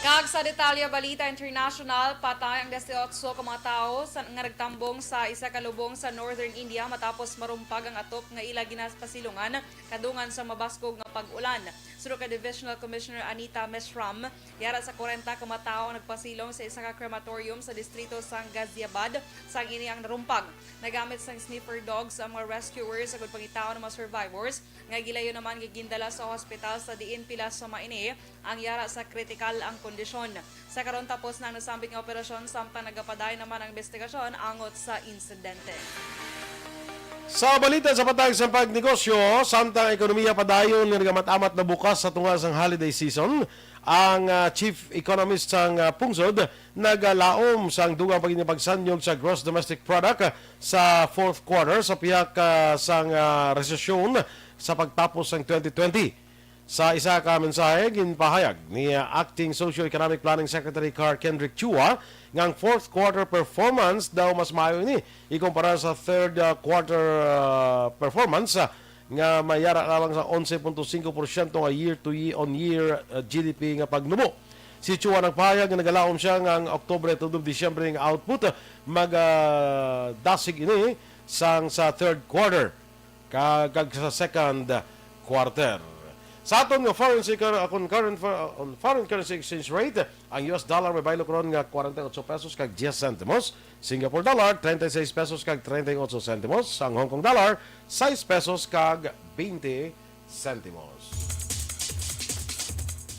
Kag sa detalye balita international, patay ang dieciocho ka mga tawo sa, nga nagtambong sa isa ka lubong sa Northern India matapos marumpag ang atop nga ila ginapasilungan kadungan sa mabaskog nga pag-ulan. Suno kay Divisional Commissioner Anita Meshram, yara sa kwarenta ka mga tawo ang nagpasilong sa isa ka crematorium sa distrito sang Ghaziabad sang ini ang narumpag. Nagamit sang sniffer dogs ang mga rescuers agud pangitaon ang mga survivors nga gilayon naman nga gindala sa hospital sa diin pila sa mga ini ang yara sa kritikal ang kondisyon. Sa karon, tapos na ang nasambit nga operasyon, samtang nagapadayon naman ang investigasyon angot sa insidente. Sa balita sa patag sa pagnegosyo, samtang ang ekonomiya padayon nga nagamat-amat na bukas sa tunggal sang holiday season, ang, ah, chief economist sang, ah, pungsod nagalaom sang dugang pa gid nga pagsanyog sa gross domestic product sa fourth quarter sa pihak, ah, sang, ah, resesyon sa pagtapos sang twenty twenty. Sa isa ka mensahe, ginpahayag ni, uh, Acting Socio-Economic Planning Secretary Carl Kendrick Chua nga ang fourth quarter performance daw mas maayo ini ikumpara sa third, uh, quarter, uh, performance, uh, nga may ara lamang sa onse punto singko porsyento nga year to year on year, uh, G D P nga pagnubo. Si Chua nagpahayag nga nagalaom siya nga ang Oktubre tubtob Disyembre nga output, uh, mag, uh, dasig ini sang sa third quarter kag, kag sa second quarter. Sa aton nga foreign, si-, kar-, kon current for-, on foreign currency exchange rate, ang U S dollar may baylo karon nga forty-eight pesos kag ten centimos, Singapore dollar, thirty-six pesos kag thirty-eight centimos, ang Hong Kong dollar, sais pesos kag twenty centimos.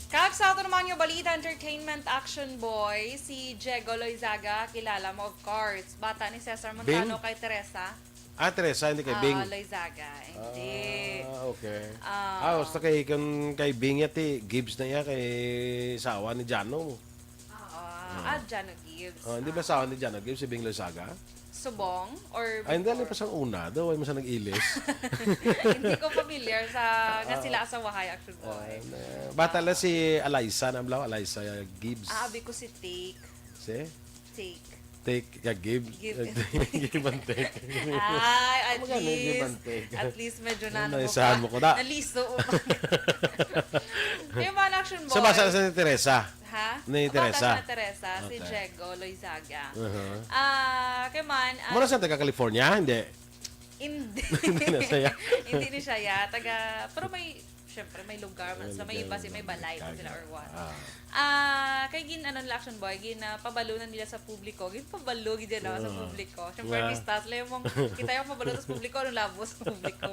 Kag sa ato naman nga balita, entertainment action boy, si Diego Loizaga, kilala mo, of course. Bata ni Cesar Montano. Bing? Kay Teresa. Ah, Teresa, hindi kay Bing. Ah, Loizaga. Hindi. Ah, okay. Ah. Ah, basta kay, kung kay Bing yati, Gibbs na iya, kay sawa ni Jano. Oo. Ah, Jano Gibbs. Oh, hindi ba Ah. sawa ni Jano Gibbs, si Bing Loizaga? Subong? Or Ay, hindi, before? Ano pa sang una? Daw, ay mo sa nag-ilis. Hindi ko familiar sa nga sila asawahay, action boy. Ah, na- bata lang si Alyssa, na blaw, Alyssa Gibbs. Ah, abi ko si Take. Si? Take. Take, kag Gibbs. Give. Give and take. Ay, at Ano gani, give least, and take? At least medyo na Ano, ano isahan pa. Mo ko na. Naliso. Kaya man, action boy. Sa basa sa ni Teresa. Ha? Ni Bata Teresa. Siya na Teresa, si Okay. Diego Loizaga. Uh-huh. Ah, kay man, ah, Mura sa taga California, hindi. Hindi. Hindi na siya. Hindi ni siya, ya. Taga, pero may, syempre, may lugar man. Sa may iba, si may balay ko sila or what. Ah, kay gin, ano nila, action boy, gin, ah, pabalunan nila sa publiko. Gin pabalo gid yan, no, sa Ah. publiko. Syempre, Yeah. artistas, alam mo, kita yung pabalo sa publiko, ano labo sa publiko.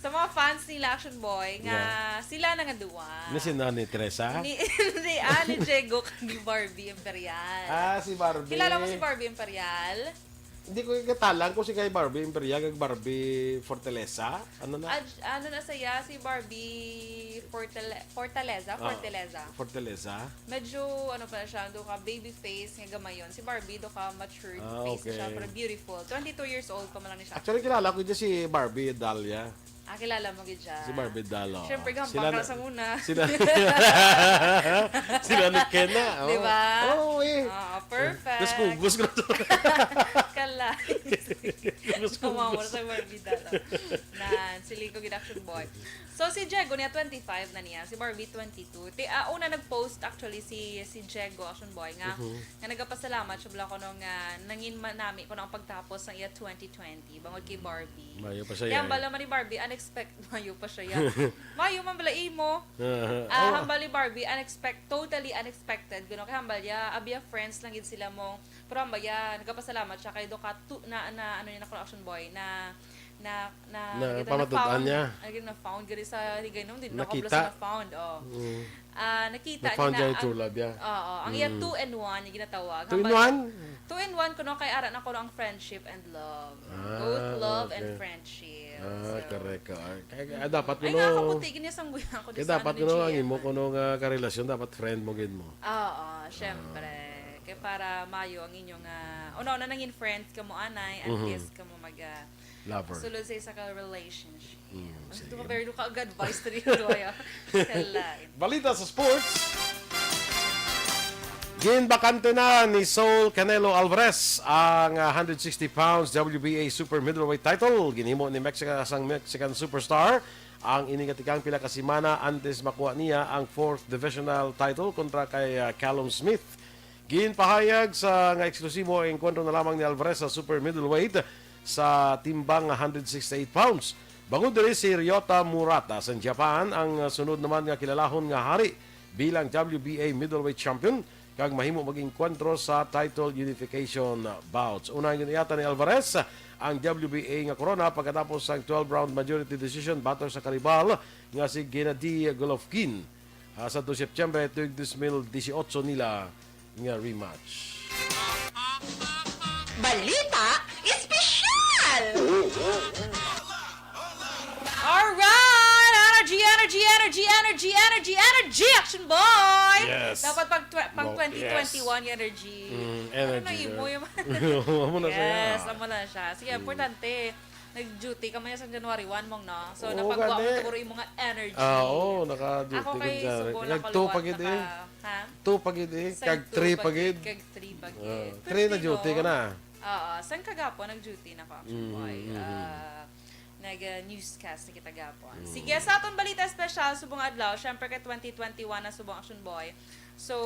Sa mga fans nila, action boy, nga sila na nga duwa. Ni si Nani Teresa? Ni, ni, ah, ni Diego kag ni Barbie Imperial. Ah, si Barbie. Kilala mo si Barbie Imperial? Hindi ko katalang kung si kay Barbie Imperial kag Barbie Fortaleza. Ano na? Ad, ano na saya, si Barbie Fortale, Fortaleza? Ah, Fortaleza. Fortaleza. Medyo, ano pa siya, doon ka, baby face nga gamayon. Si Barbie, doon ka, matured Ah, face na siya, okay. Pero beautiful. Twenty-two years old pa man lang ni siya. Actually, kilala ko dyan si Barbie Dalia. Ah, kilala mo gid siya. Si Barbie Dalia. Siyempre, Sila gampang na- sa muna. Sila, sila ni Ken na. Oh. Di ba? Oo, eh. Ah, perfect. Tapos kugos ko na to. Kala. Kugos, Kumawa kugos. sa Barbie dala. Nan, siling ko gid, action boy. So, si Diego niya, twenty-five na niya. Si Barbie, twenty-two. Ti, ah, una nag-post, actually, si, si Diego, action boy, nga, Mhm. nga nagapasalamat siya bala kuno nga nangin manami kuno ang pagtapos sang iya twenty twenty bangod kay Barbie. Mayo pa siya, Kaya eh. bala man ni Barbie, unexpected, mayo pa siya, ya. Mayo man bala imo. Ah, Ah, hambal ni Barbie, unexpected, totally unexpected. Kuno kay hambal ya, abi ya friends lang gid sila mo. Pero hambal ya, nagapasalamat siya kay do ka tu, na, na, ano niya na kuno, action boy, na, na, na, Na kita, pamatud-an na-found, niya. Ay, na-found gani sa higay nung, di Nakita. Nakita. Na-found, oh. Mm. Ah, nakita Na-found niya niya yung ang true love niya. Oo, ang iya Mm. two and one yung ginatawag. Two in Hambal- one? Two in one kuno kay ara na kuno ang friendship and love. Ah, Both love and okay. Friendship. Ah, So, correct ka. Kaya, ah, dapat Ay, kuno, nga, kaputi gini sang buya ako. kaya dapat kuno ang imo kuno nga karelasyon, dapat friend mo gid mo. Oo, syempre. Kaya para mayo ang inyong, ah, una-una nangin friends ka mo, anay, at Mhm. least ka mo mag, ah, Lover. Sulod sa isa ka relationship. Mm, Mas sige. ito ka, pero ka-advice to rin, Doya. Kalain. Balita sa sports. Ginbakante na ni Saul Canelo Alvarez ang, ah, one hundred sixty pounds W B A super middleweight title. Ginhimo ni Mexico sang Mexican superstar ang ini nga tikang pila ka semana antes makuha niya ang fourth divisional title kontra kay, ah, Callum Smith. Ginpahayag sa nga eksklusibo ang engkwentro na lamang ni Alvarez sa super middleweight sa timbang nga one hundred sixty-eight pounds. Bangod diri, si Ryota Murata sa Japan ang sunod naman nga kilalahon nga hari bilang W B A middleweight champion kag mahimo mag-engkwentro sa title unification bouts. Una giniyatan ni Alvarez ang W B A nga korona pagkatapos sang twelve round majority decision batok sa karibal nga si Gennady Golovkin, ah, sa Septyembre tuig dos mil dieciocho nila nga rematch. Balita Espesyal! Alright! Energy, energy, energy, energy, energy, energy, Action Boy! Yes. Dapat pag, tw- pag Mo- twenty twenty-one energy. Mm, Ano energy na imo na. yung Amo na siya. Yes, amo na siya. Sige, importante. Nag-duty ka man sa January one, Mong, no? So, Oo, napagwa mo gani. Siguro imo nga energy. Ah, oo, naka-duty Ako ko kay dyan. Subo na Nag-two kaluwat, pa gid eh. naka-, ha? Two pa gid eh. Sa Kag two three pa pa gid. Kag three pa gid. Ah, Pero three na di, duty no? ka na. Oo, sang kagapon nag-duty na ko, Action Mm, Boy. mm, mm. Ah, nag-, ah, newscast na kita gapon. Mm. Sige, sa aton balita espesyal subong adlaw, syempre kay twenty twenty-one na subong, Action Boy. So,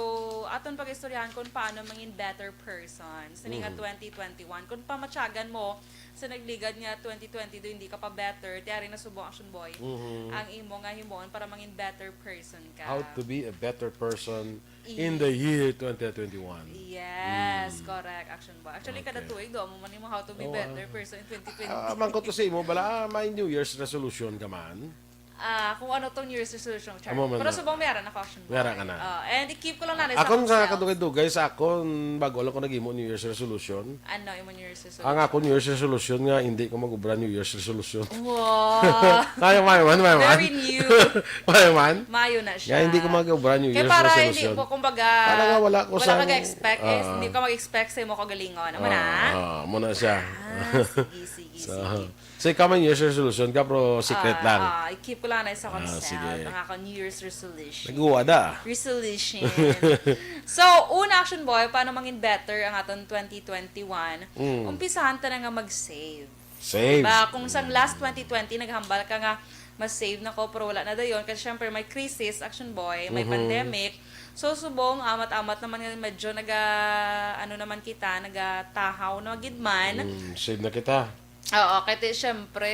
aton pag-istoryahan kung paano mangin better person. Sini nga Mm. twenty twenty-one. Kung pamatyagan mo sa nagligad nga twenty twenty-two, hindi ka pa better, tiyari na subong, Action Boy, Mhm. ang imo nga himuon para mangin better person ka. How to be a better person in the year twenty twenty-one. Yes, Mm. correct, Action Boy. Actually, kada Okay. tuig, do mo man yung how to be Oo, better ah. person in twenty twenty. Ah, mangkot ko sa imo, bala, ah, may New Year's resolution ka man? Ah, kung ano tong New Year's resolution, char. Amo man Pero na. Subong may ara na ko, Action Boy. May ara ka na. Ah, and i-keep ko lang na sa Akon akong sa self. kadugay-dugay sa akon, bago lang ko nag-imo New Year's resolution. Ano, imo New Year's resolution? Ang akon New Year's resolution nga hindi ko mag-obra New Year's resolution. Wow. Mayo, mayo man, mayo man. Very new. Mayo man. Mayo na siya. Nga hindi ko mag-obra New Kaya Year's para resolution. hindi po, kumbaga, Para nga wala ko wala sang ka ga-expect, eh, Ah. hindi ka mag-expect sa imo kagalingon. Amo na? Ah, ah, amo na siya. Ah, sige, sige, So, sige. so ikaw may New Year's resolution ka, pero secret Ah, lang. ah, i-keep ko lang na sa akong Ah, self, sige. ang akong New Year's resolution. Naghuwa da. Resolution. So, una, Action Boy, paano mangin better ang aton twenty twenty-one? Mm. Umpisahan ta na nga mag-save. Save. Diba? Kung sang last twenty twenty, naghambal ka nga, "Mas save na ko," pero wala na dayon. Kasi syempre, may crisis, Action Boy, may Mhm. pandemic. So, subong, amat-amat naman nga medyo naga, ano naman kita, nagatahaw na gid man. Mm, save na kita. Oo, kay ti, syempre,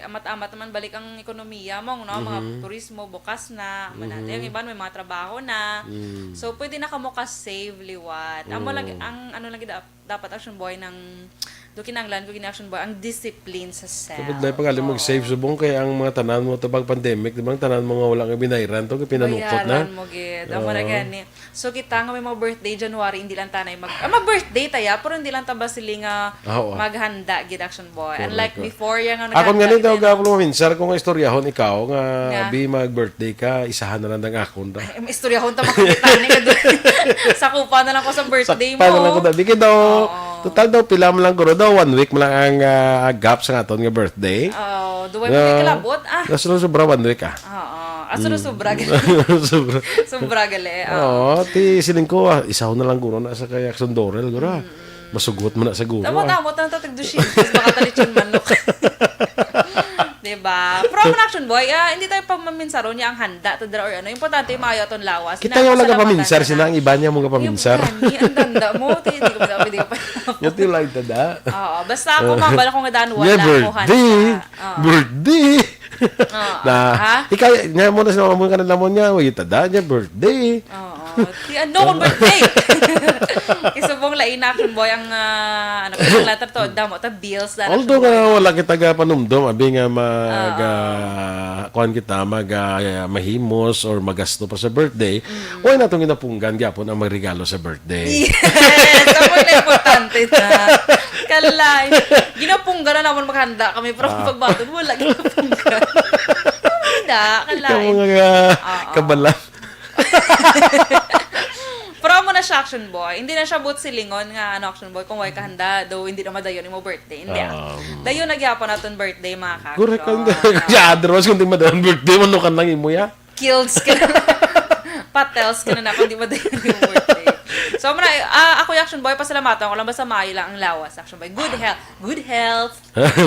amat-amat naman balik ang ekonomiya, Mong, no? Mga Mhm. turismo, bukas na. Manati, Mhm. ang iban, may mga trabaho na. Mm. So, pwede na kamo ka-save liwat. Amo lang, Mm. ang ano lang gid, dapat, Action Boy, nang do kinahanglan ko gid, Action Boy, ang discipline sa self. Kabudlay pa gali Oo. mag-save subong kay ang mga tanan mo tubag pandemic, di ba? Ang tanan mo nga wala nga binayran to, kay pinanukot na. Bayaran mo gid. Amo na Oo. gani. So, kita nga may mga birthday January, hindi lang tanay mag-, ah, mag-birthday taya, pero hindi lang ta ba sila nga Ah, oo. maghanda gid, Action Boy. Correct. Unlike before, yang ano, Akon gani daw, gapon maminsar ko nga istoryahon ikaw nga Nga. abi mag-birthday ka, isahan na lang ang akon da. Ay, may istoryahon ta, makakita ni ka doon. Sakupan na lang ko sa birthday Sakpan mo. na lang ko da. Di ka daw, Oo. total daw, pila man lang guro daw, one week man lang ang, ah, gap sa aton nga birthday. Oo, duway mo Yeah. kalabot, ah. Nasa sobra one week, ah. Oo. Ah, so, Mm. sobra gali. Sobra. Sobra gali, ah. Oo, ti siling ko, ah, isaw na lang guro na sa kay Action Dorel, guro, ah. Mm. Masugot mo na siguro, ah. Tamo-tamo, tamo, tag dusyentos, baka talitson manok. Diba? Pero ang Action Boy, ah, hindi tayo pagmaminsaron niya ang handa, tadra, or ano. Importante, maayo aton lawas. Kita yung Napasalamatan lagapaminsar ka sila, na. ang iba niya mga paminsar. Yung gani, ang tanda mo, ti, hindi ko pa, hindi ko pa. Yung tilay tada. Oo, basta ako, Ah. mabal ko nga daan, wala Niya ko handa. birthday. Oo. Birthday. Oo. Na, Ha? ikaw, niya mo na sa mga mong kanila mo niya, wait, tada niya birthday. Oo. Ti ano kung birthday? Isubong lain na, Action Boy, ang, ah, ano, ang letter to, damo ta bills na, Although Action Boy. nga wala kita ga panumdum, abi nga mag, Oo. ah, kuwan kita, mag, ah, mahimos or magasto pa sa birthday, Mm. why natong ginapunggan gyapon ang magregalo sa birthday? Yes! Ako na importante na. Kalay. Ginapunggan na naman maghanda kami, pero Ah. pagbaton, wala ginapunggan. Wala, kalay. Ikaw mga Oo. kabala. Pero amo na siya, Action Boy. Hindi na siya buot silingon nga, ano, Action Boy, kung way ka handa, daw hindi na madayon imo birthday. Hindi, ah. Um, Dayon na gyapon aton birthday, mga ka-Action. Correct ka, hindi. Oo. Kaya otherwise, kung di madayon birthday, manukan lang imo, ya. Kills ka na. Patels ka na na kung di madayon imo birthday. So, muna, ah, ako, Action Boy, pasalamatan ko lang, basta maayo lang ang lawas, Action Boy. Good health. Good health.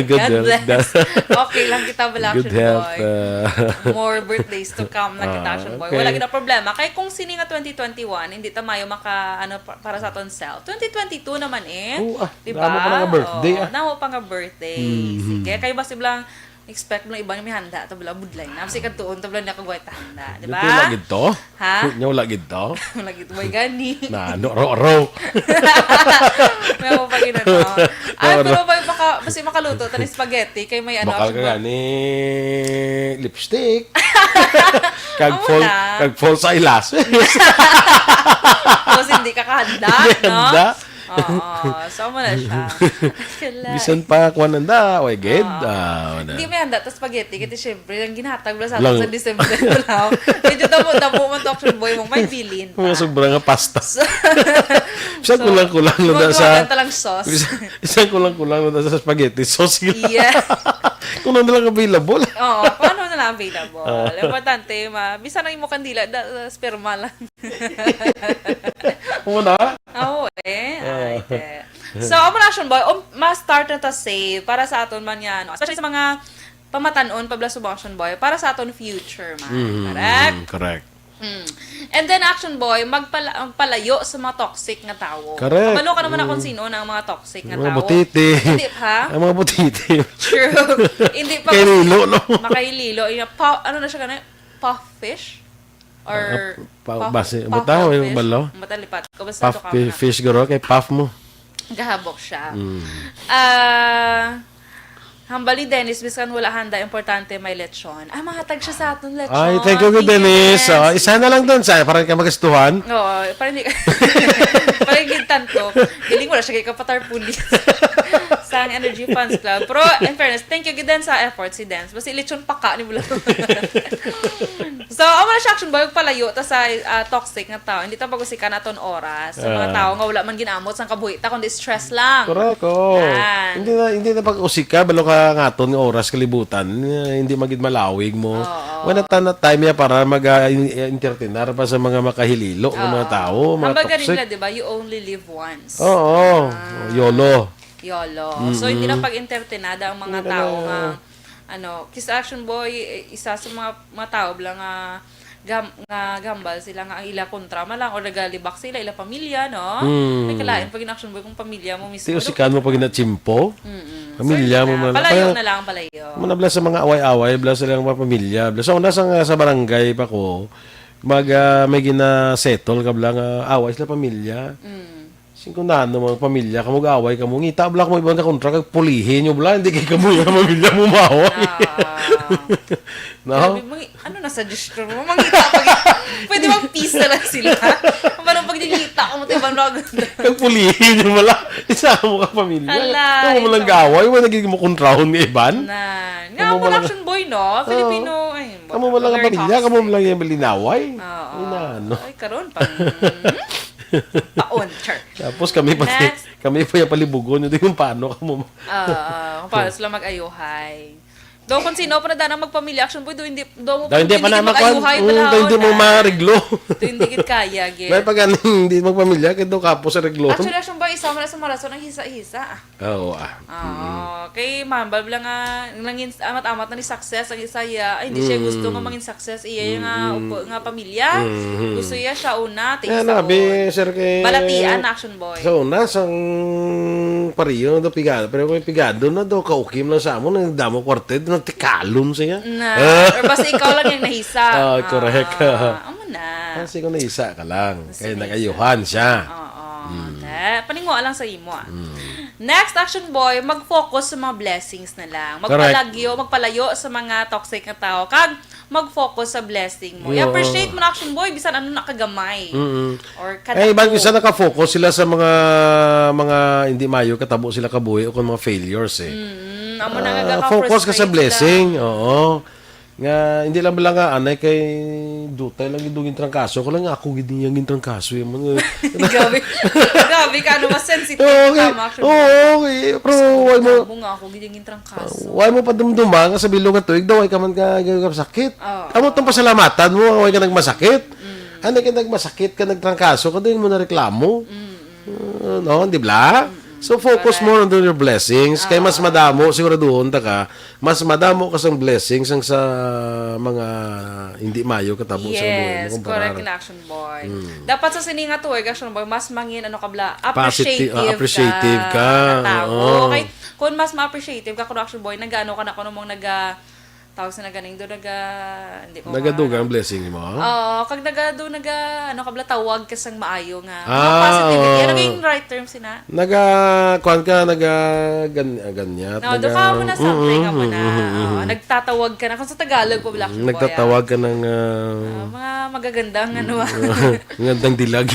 Good God health. bless. Okay lang kita, bala, Good Action health, Boy. uh, More birthdays to come na kita, Ah, Action Boy. okay. Wala gid na problema. Kay kung sini nga twenty twenty-one, hindi ta mayo maka, ano, pa-, para sa aton self. Twenty twenty-two naman eh. Oo, ah, Diba? damo pa nga birthday, Oo, ah. damo pa nga birthday. Mhm. Sige, kay basta lang expect mo lang iba nga may handa, ta bala budlay na. Kasi kadtuon, ta bala na kagway ta handa, di Dito ba? lagi to? Ha? Nyo lagi to? Lagi to, may gani. Na, no, ro, ro. May ako pa ginano. Ay, No, no. pero may maka-, basta makaluto, tani spaghetti, kay may ano, Bakal ka Action Boy. gani lipstick. Kag Amo full, na. kag false eyelashes. Tapos hindi ka kahanda, Hindi no? handa. Oo, so amo na siya. Kala- Bisan pa, kuwan nanda, way gid. Oo. Ah, wala. Hindi may handa ta spaghetti, kasi syempre, ang ginhatag mo sa Lang- atin sa December, wala. Medyo damo-damo man to, Action Boy, mo may bilin pa. Mga sobra nga pasta. So, Bisan so, kulang-kulang na kulang-kulang sa, talang sauce. Bisan, bisan kulang-kulang na sa spaghetti sauce. Yeah. Kung ano lang available. Oo, kung ano na lang available. Ah. Importante, ma-, bisan ang imo kandila, da-, sperma lang. Mo na? Oo, eh. Ah. Ay, te. So, amo na, Action Boy, um, ma-start na ta save para sa aton man yan, no? Especially sa mga pamatan-on pa bala subong, Action Boy, para sa aton future man. Mm, correct? Mm, correct. Mm. And then, Action Boy, magpala-, magpalayo sa mga toxic nga tawo. Correct. Kabalo ka naman na kung Mm. sino na ang mga toxic nga Mga tawo. butiti. Hindi pa? Ang mga butiti. True. Hindi pa Kay Lilo, no? Makahililo. Yung pa-, ano na siya ganun? Puff fish? Or Ah, pa-, puff, base, puff butaw, of yung fish? Balo? Matalipat. Kung basta Puff to ka fi-, na. Fish, guro, kay puff mo. Gahabok siya. Mm. Ah, hambal ni Dennis, biskan wala handa, importante may lechon. Ah, mahatag siya sa aton lechon. Ay, thank you, Thank you, Dennis. Dennis. Ah, isa na lang dun, sa, parang ka magastuhan. Oo, parang hindi, parang hindi tanto. Galing, wala siya kay Kapatar Pulis. Sa Energy Fans Club. Pero, in fairness, thank you, Giden, sa effort si Dennis. Basta lechon paka ni Bula. So, amo na siya, Action Boy, palayo ta sa, ah, toxic nga tao. Hindi ta pag-usikan aton oras sa mga Ah. tao nga wala man ginamot sang kabuhi ta, kundi stress lang. Correct, oo. Yan. Hindi na, hindi na pag-usika, balo ka nga aton nga oras, kalibutan, eh, hindi magid malawig mo. Oo. Wala ta na time ya para mag, ah, in-, entertainar pa sa mga makahililo, nga mga Oo. tao, mga Ang baga toxic. nila, di ba, you only live once. Oo. Ah. YOLO. YOLO. So, hindi na Mm-mm. pag-entertainada ang mga Hindi na tao na. nga Ano, kis Action Boy, eh, isa sa mga, mga tao bala nga gam-, nga gambal sila nga ang ila kontra man lang or nagalibak sa ila, ila pamilya, no? Hmm. May kalain pag in-Action Boy kung pamilya mo mismo, Ti no? usikan mo pag ginatsimpo. Mm-mm. Pamilya So, mo yun man na. lang. Palayo Kaya, na lang, palayo. Muna bala sa mga away-away, bala sila nga mga pamilya. Bala sa una, sa, sa barangay pa ko, mag, ah, may gina-settle ka bala nga away sila pamilya. Mm. Sing kung nano, mga pamilya, kamo mag-away kamo, ngita bala kamo iban ka kontra, kag pulihin nyo bala, hindi kay kamo yung pamilya mo maaway. Ah. No? Grabe, mangi-, ano na sa gesture mo? Mangita pag, pwede mag-peace na lang sila. Parang pag nangita ka mo, tiban mo agad. Kag pulihin nyo bala, isa mo ka pamilya. Hala, Kamo mo lang ikaw. gaway, wala naging mo kontrahon ni iban. Na. Nga Kamo mo mo lang lang Action Boy, no? Oo. Filipino, ay, Kamo mo lang ang American pamilya, kamo mo toxic. lang yung malinaway. Oo. Ina, ano? Ay, karon pa. Paon, char. Tapos kami pa, Next. kami pa yung palibugon, hindi yung paano ka mo. Ah, kung paano sila mag-ayuhay. Do kung sino pa na danang magpamilya, Action Boy, do hindi, do mo Daw hindi hindi pa na gid makuha, mag-ayuhay, mm, bala, daw hindi mo na. mareglo. Do hindi gid kaya, gid. May pag ano, hindi magpamilya, kaya daw kapos sa reglo. Actually, Action Boy, isa mo na sa mga rason ang hisa-hisa. Oo, ah. Oo. Mm. Kay mambal lang nga, nangin-, amat-amat na ni success ang isa iya. Ay, hindi siya Mm. gusto nga mangin success iya nga Mm. upo-, nga pamilya. Mm. Gusto iya siya una, ti Yan, sa abi, un. sir, kay Balatian, Action Boy. Sa una, sang pariyo na daw pigado. Pero kung pigado na daw, kaukim lang sa amo, nagdamo kwartet, nagtikalon siya. Na, Ah. or basta ikaw lang yung nahisa. Ah, correct. Ah, amo na. Kasi kung nahisa ka lang, Kasi kaya nahisa. nag-ayuhan siya. Oo. Mm. Te, paninguha lang sa imo, ah. Mm. Next, Action Boy, mag-focus sa mga blessings na lang. Correct. Magpalagyo, magpalayo sa mga toxic nga tao. Kag mag-focus sa blessing mo. Oo. I-appreciate mo na, Action Boy, bisan ano na kagamay. Mm-mm. Or Eh, iban kadako. Isa naka-focus sila sa mga, mga hindi mayo katabo sila kabuhi o kung mga failures, eh. Mm-mm. Amo na nga Ah, ka-frustrate focus ka sa sila. blessing, oo. Nga, hindi lang bala nga, anay kay dutay lang gid yung trangkaso. Ako lang nga, ako gid yung trangkaso, yung mga Grabe. Grabe ka, ano, mas sensitive Oo, ka, okay. Max. Oo, okay. Pero why mo, Grabe nga, ako gid yung trangkaso. Why mo padumduma nga sa bilog nga tuig daw, why ka man ka, ka, ka sakit? Oo. Amo tong pasalamatan mo, why ka nagmasakit? Mm. Ano ka nagmasakit ka, nagtrangkaso ka, doon mo na reklamo? Mm, mm. Uh, no, di ba? Mm, mm. So, focus Correct. more on your blessings. Kay mas Oo. madamo, siguraduhon ta ka, mas madamo ka sang blessings ang sa mga hindi mayo katabo sa buhay mo Yes, kumparar. correct, in Action Boy. Mm. Dapat sa sini nga tuig, Action Boy, mas mangin, ano ka bala, Positive, appreciative ah, appreciative ka, ka. nga tao. Oo. Kay, kung mas ma-appreciative ka, kung Action Boy, nag-ano ka na, kung mong naga, tawag sa naganing do, naga, hindi ko Nagadugang ma- blessing mo? Oo, kag naga, do, naga, ano ka bala, tawag ka sang maayo nga. Ah, Mga positivity. oo. Ano yung right term sina? Naga, kuwan ka, naga, gan-, ah, ganyat, No, naga, doon ka mo na something, mm, amo na. mm, mm, Oo, mm. nagtatawag ka na. Kung sa Tagalog po, Black Boy, Nagtatawag ah. ka ng, ah, Ah, mga magagandang, ano, ah. mm, magandang dilag.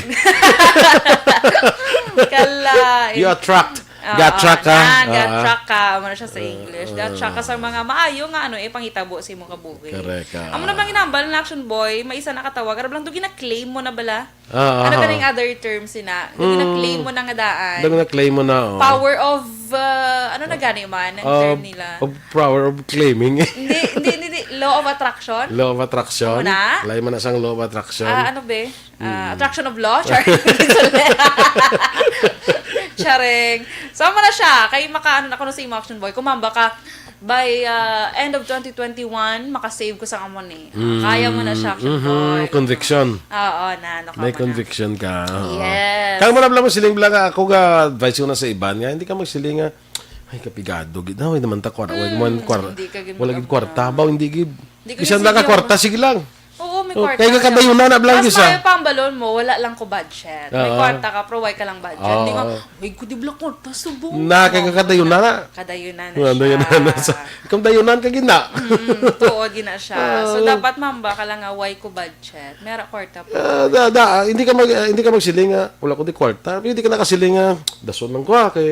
Kala. You attract. Oo, Ga-attract ka. na, Ah. ga-attract ka. Ano siya sa English? Ga-attract ka sa mga maayo nga ano, eh, pangitabo sa imong kabuhi. Correct, ah. Amo na bang inambal na Action Boy, may isa nakatawag. Ano lang, do gina-claim mo na bala? Ah, Ano ah. Ganing other term sina? Do gina-claim mo na nga daan? Daw na-claim mo na, oh. Power of, uh, ano na gani man ang Uh, term nila? Of power of claiming. Hindi, hindi, hindi, hindi. Law of attraction? Law of attraction. Amo na? Lain man na sang law of attraction. Ah, ano be? Ah, attraction of law? Char. Charing. So, amo na siya. Kay maka, ano na kuno sa imo, Action Boy. Kumamba ka, by uh, end of twenty twenty-one, makasave ko sa amo ni. Kaya mo na siya, Action Mhm, Boy. Conviction. Oo, na, ano ka May mo na. Conviction ka. Oo. Yes. Kaya mo na lang mo siling lang nga, ako ga-advise ko na sa iban nga, hindi ka magsiling nga, ay, kapigado, gid. Ay, naman ta, kwarta, wala man, kwar- hindi ka gid wala gid magam- kwarta, ba, hindi gid. Hindi ka Bisan gid na ka sige, kwarta, oh. sige lang. Oo, may Oh, kwarta kaya ka ka kadayonan na lang, Mas gisa. Maayo pa ang balon mo, wala lang ko budget. May Oo. kwarta ka, pero wala ka lang budget. Hindi nga, Oo. "Ay, ko di bala kwarta, subong." Na, kaya ka kadayonan na. Kadayonan na Wala, siya. kadayonan na sa, ikaw dayonan ka gid na. Mm, tuod gid na siya. So, Ah. dapat mamba ka lang nga, "Why ko budget?" May ara kwarta pa. Ah, da, da, hindi ka mag, ah, hindi ka magsiling nga, "Wala ko di kwarta." Hindi ka nakasiling nga, "Dason lang ko, ah, kay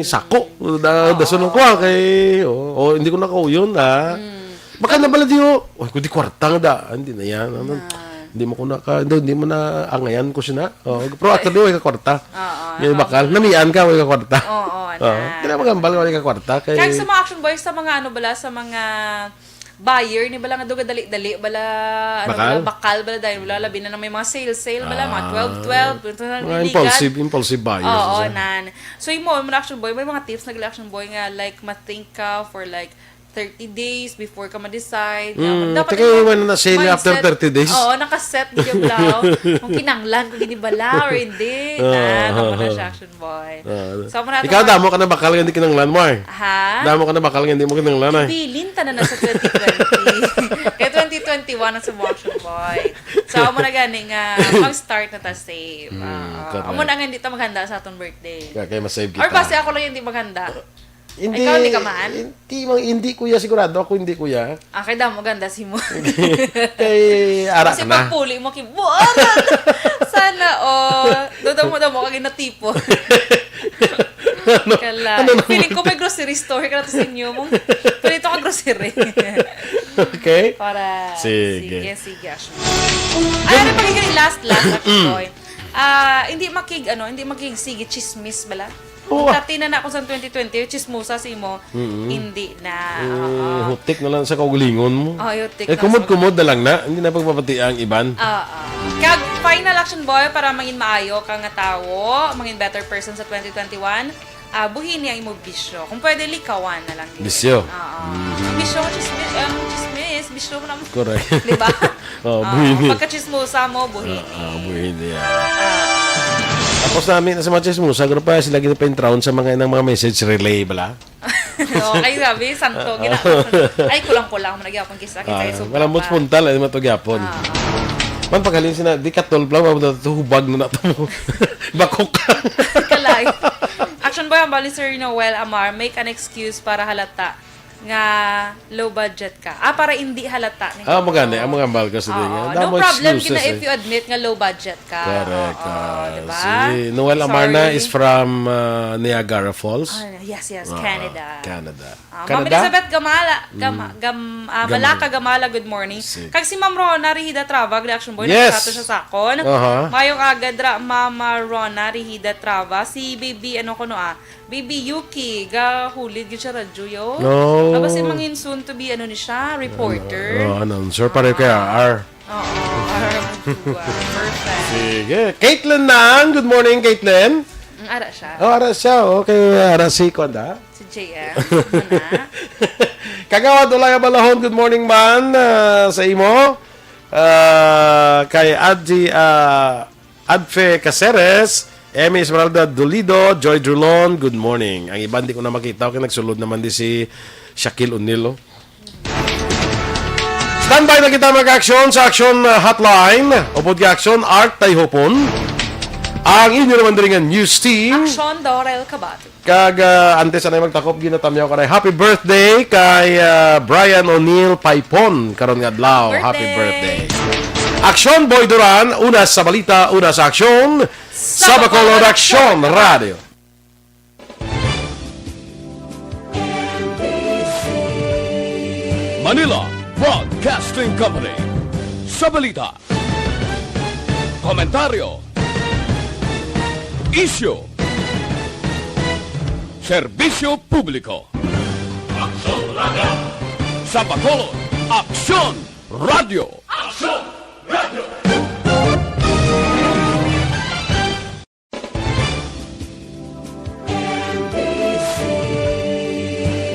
sako. Da, dason lang ko, ah, kay, oh, oh, hindi ko nakauyon, ah." Baka na bala di, oh, "Uy, ko di kwarta nga da." Ah, hindi na yan. Ano? Hindi mo ko naka, hindi, hindi mo na angayan ko sina. Oh, pero at least, ka kwarta. Oo, Yung bakal, namian ka, way ka kwarta. Oo, Oh, na. Kaya magambal, way ka kwarta. Kay, Kaya sa mga Action Boys, sa mga ano bala, sa mga buyer ni bala nga duga dali-dali bala, ano Bakal? bala, bakal bala dahil wala, labi na nang may mga sale sale bala, mga Ah. twelve twelve, ito na Mga niligan. impulsive, impulsive buyers. Oo, Isa. Nan. So imo, mga Action Boy, may mga tips na gali, Action Boy, nga like ma-think ka for like thirty days before ka ma-decide. Mm, Dapat teka, yung wala na sale mindset, after thirty days. Oo, naka-set gyud daw. Kung kinanglan ko gini bala or hindi. Na, Ah, kamo na ah, siya, Action Boy. Ah. So, muna Ikaw, to, damo ka na bakal nga hindi kinanglan mo, eh. Ha? Damo ka na bakal nga hindi mo kinanglan, eh. Bilin ta na na sa twenty twenty. Kaya twenty twenty-one ang sa mga Action Boy. So, amo na gani nga mag-start na ta save. Mm, Oo. correct. Amo na nga hindi ta maghanda sa atong birthday. Kaya, kaya masave kita. Or basi ako lang hindi maghanda. Hindi, Ikaw, hindi ka man? Hindi, mang- hindi, kuya, sigurado ako, hindi, kuya. Ah, kay damo ganda si mo. Kay ara ka Kasi na. Pagpuli mo, kibuaran. Sana all. Dodamo-damo ka ginatipon. Kala. Ano naman? Feeling ko may grocery store ka na to sa inyo. Mong, pwede ito ka grocery. Okay? Para. Sige. Sige, sige, Action. Ay, ano pa yung last, last, Action Boy? Ah, hindi makig, ano, hindi makig, sige, chismis bala. Oo. Kung dati na na ako sa twenty twenty, chismosa si mo, hindi na. Eh, Oo. hutik na lang sa kaugalingon mo. Oh, hutik Eh, na kumod-kumod sa na lang na. Hindi na pagpapati ang iban. Oo. Kag final, Action Boy, para mangin maayo ka nga tawo, mangin better person sa twenty twenty-one, ah, buhini ang imo bisyo. Kung pwede, likawan na lang yun. Bisyo. Oo. Ang bisyo mo, chismis, ang chismis, bisyo mo naman. Correct. Di ba? Oh, Oo, buhini. Pagka-chismosa mo, buhini. Ah, buhini, ah. Tapos namin na sa mga chismosa, pero pa sila ginapaintraon sa mga inang mga message relay, bala? Okay, sabi, santo, gina-, ay, kulang-kulang mo nagyapon kisa, kisa Ah, yung sobra malambot pa. punta lang, ito gyapon. Ah. Man, paghalin sila, di katol lang, mabda to, hubag na nato mo. Bakok. Kalay. Action Boy, ang bali, Sir Noel Amar, make an excuse para halata nga low budget ka. Ah, para hindi halata ni. Ah, magani, ang mga ambal ko sa Oo, tingin. no Damo problem excuses, gina if eh. You admit nga low budget ka. Correct. Oo, Ah, diba? Si Noel Amarna Sorry. Is from uh, Niagara Falls. Ah, yes, yes, Ah, Canada. Canada. Ah, Ma'am Canada? Elizabeth Gamala, Gama, Gam, ah, Gamala. Malaka Gamala, good morning. Sige. Kag si Ma'am Rona Rihida Trava, gali, Action Boy, Yes. nagsato siya sa akon. Aha. Mayong aga dra, Mama Rona Rihida Trava. Si Baby, ano ko no ah, Baby Yuki, gahulid gyud siya radyo, yo. No. Ah, basi mangin soon to be, ano ni siya, reporter. Oh, announcer. Pareho kay R. Oo, R. Perfect. Sige. Caitlin Nang. Good morning, Caitlin. Ang ara siya. Oh, ara siya. Okay, ara si Konda. Si J M. Ano na? Kagawad Olaya Balahon, good morning man ah, sa imo. Ah, kay Adji ah, Adfe Caceres, Emmy Esmeralda Dolido, Joy Drulon, good morning. Ang iban di ko na makita, okay, nagsulod naman di si Shaquille O'Neal, oh. Standby na kita mag-aksyon sa Aksyon uh, Hotline. Upod ka Aksyon, Art Tayhopon. Ang inyo naman diri nga news team. Action, Dorel Cabato. Kag uh, antes anay magtakop, ginatamyaw ka na. Happy birthday kay uh, Brian O'Neal Paipon karon nga adlaw. Happy Birthday. Birthday. Aksyon, Boy Duran, una sa balita, una sa aksyon, sa Bacolod Aksyon Radio. Manila Broadcasting Company. Sa balita, komentaryo, isyu, serbisyo publiko. Aksyon Radio. Sa Bacolod, Aksyon Radio. Aksyon Radio.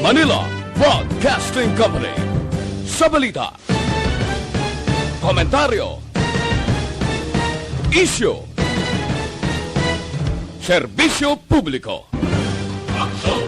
Manila Broadcasting Company. Sa balita, komentaryo, isyu, serbisyo publiko. Aksyon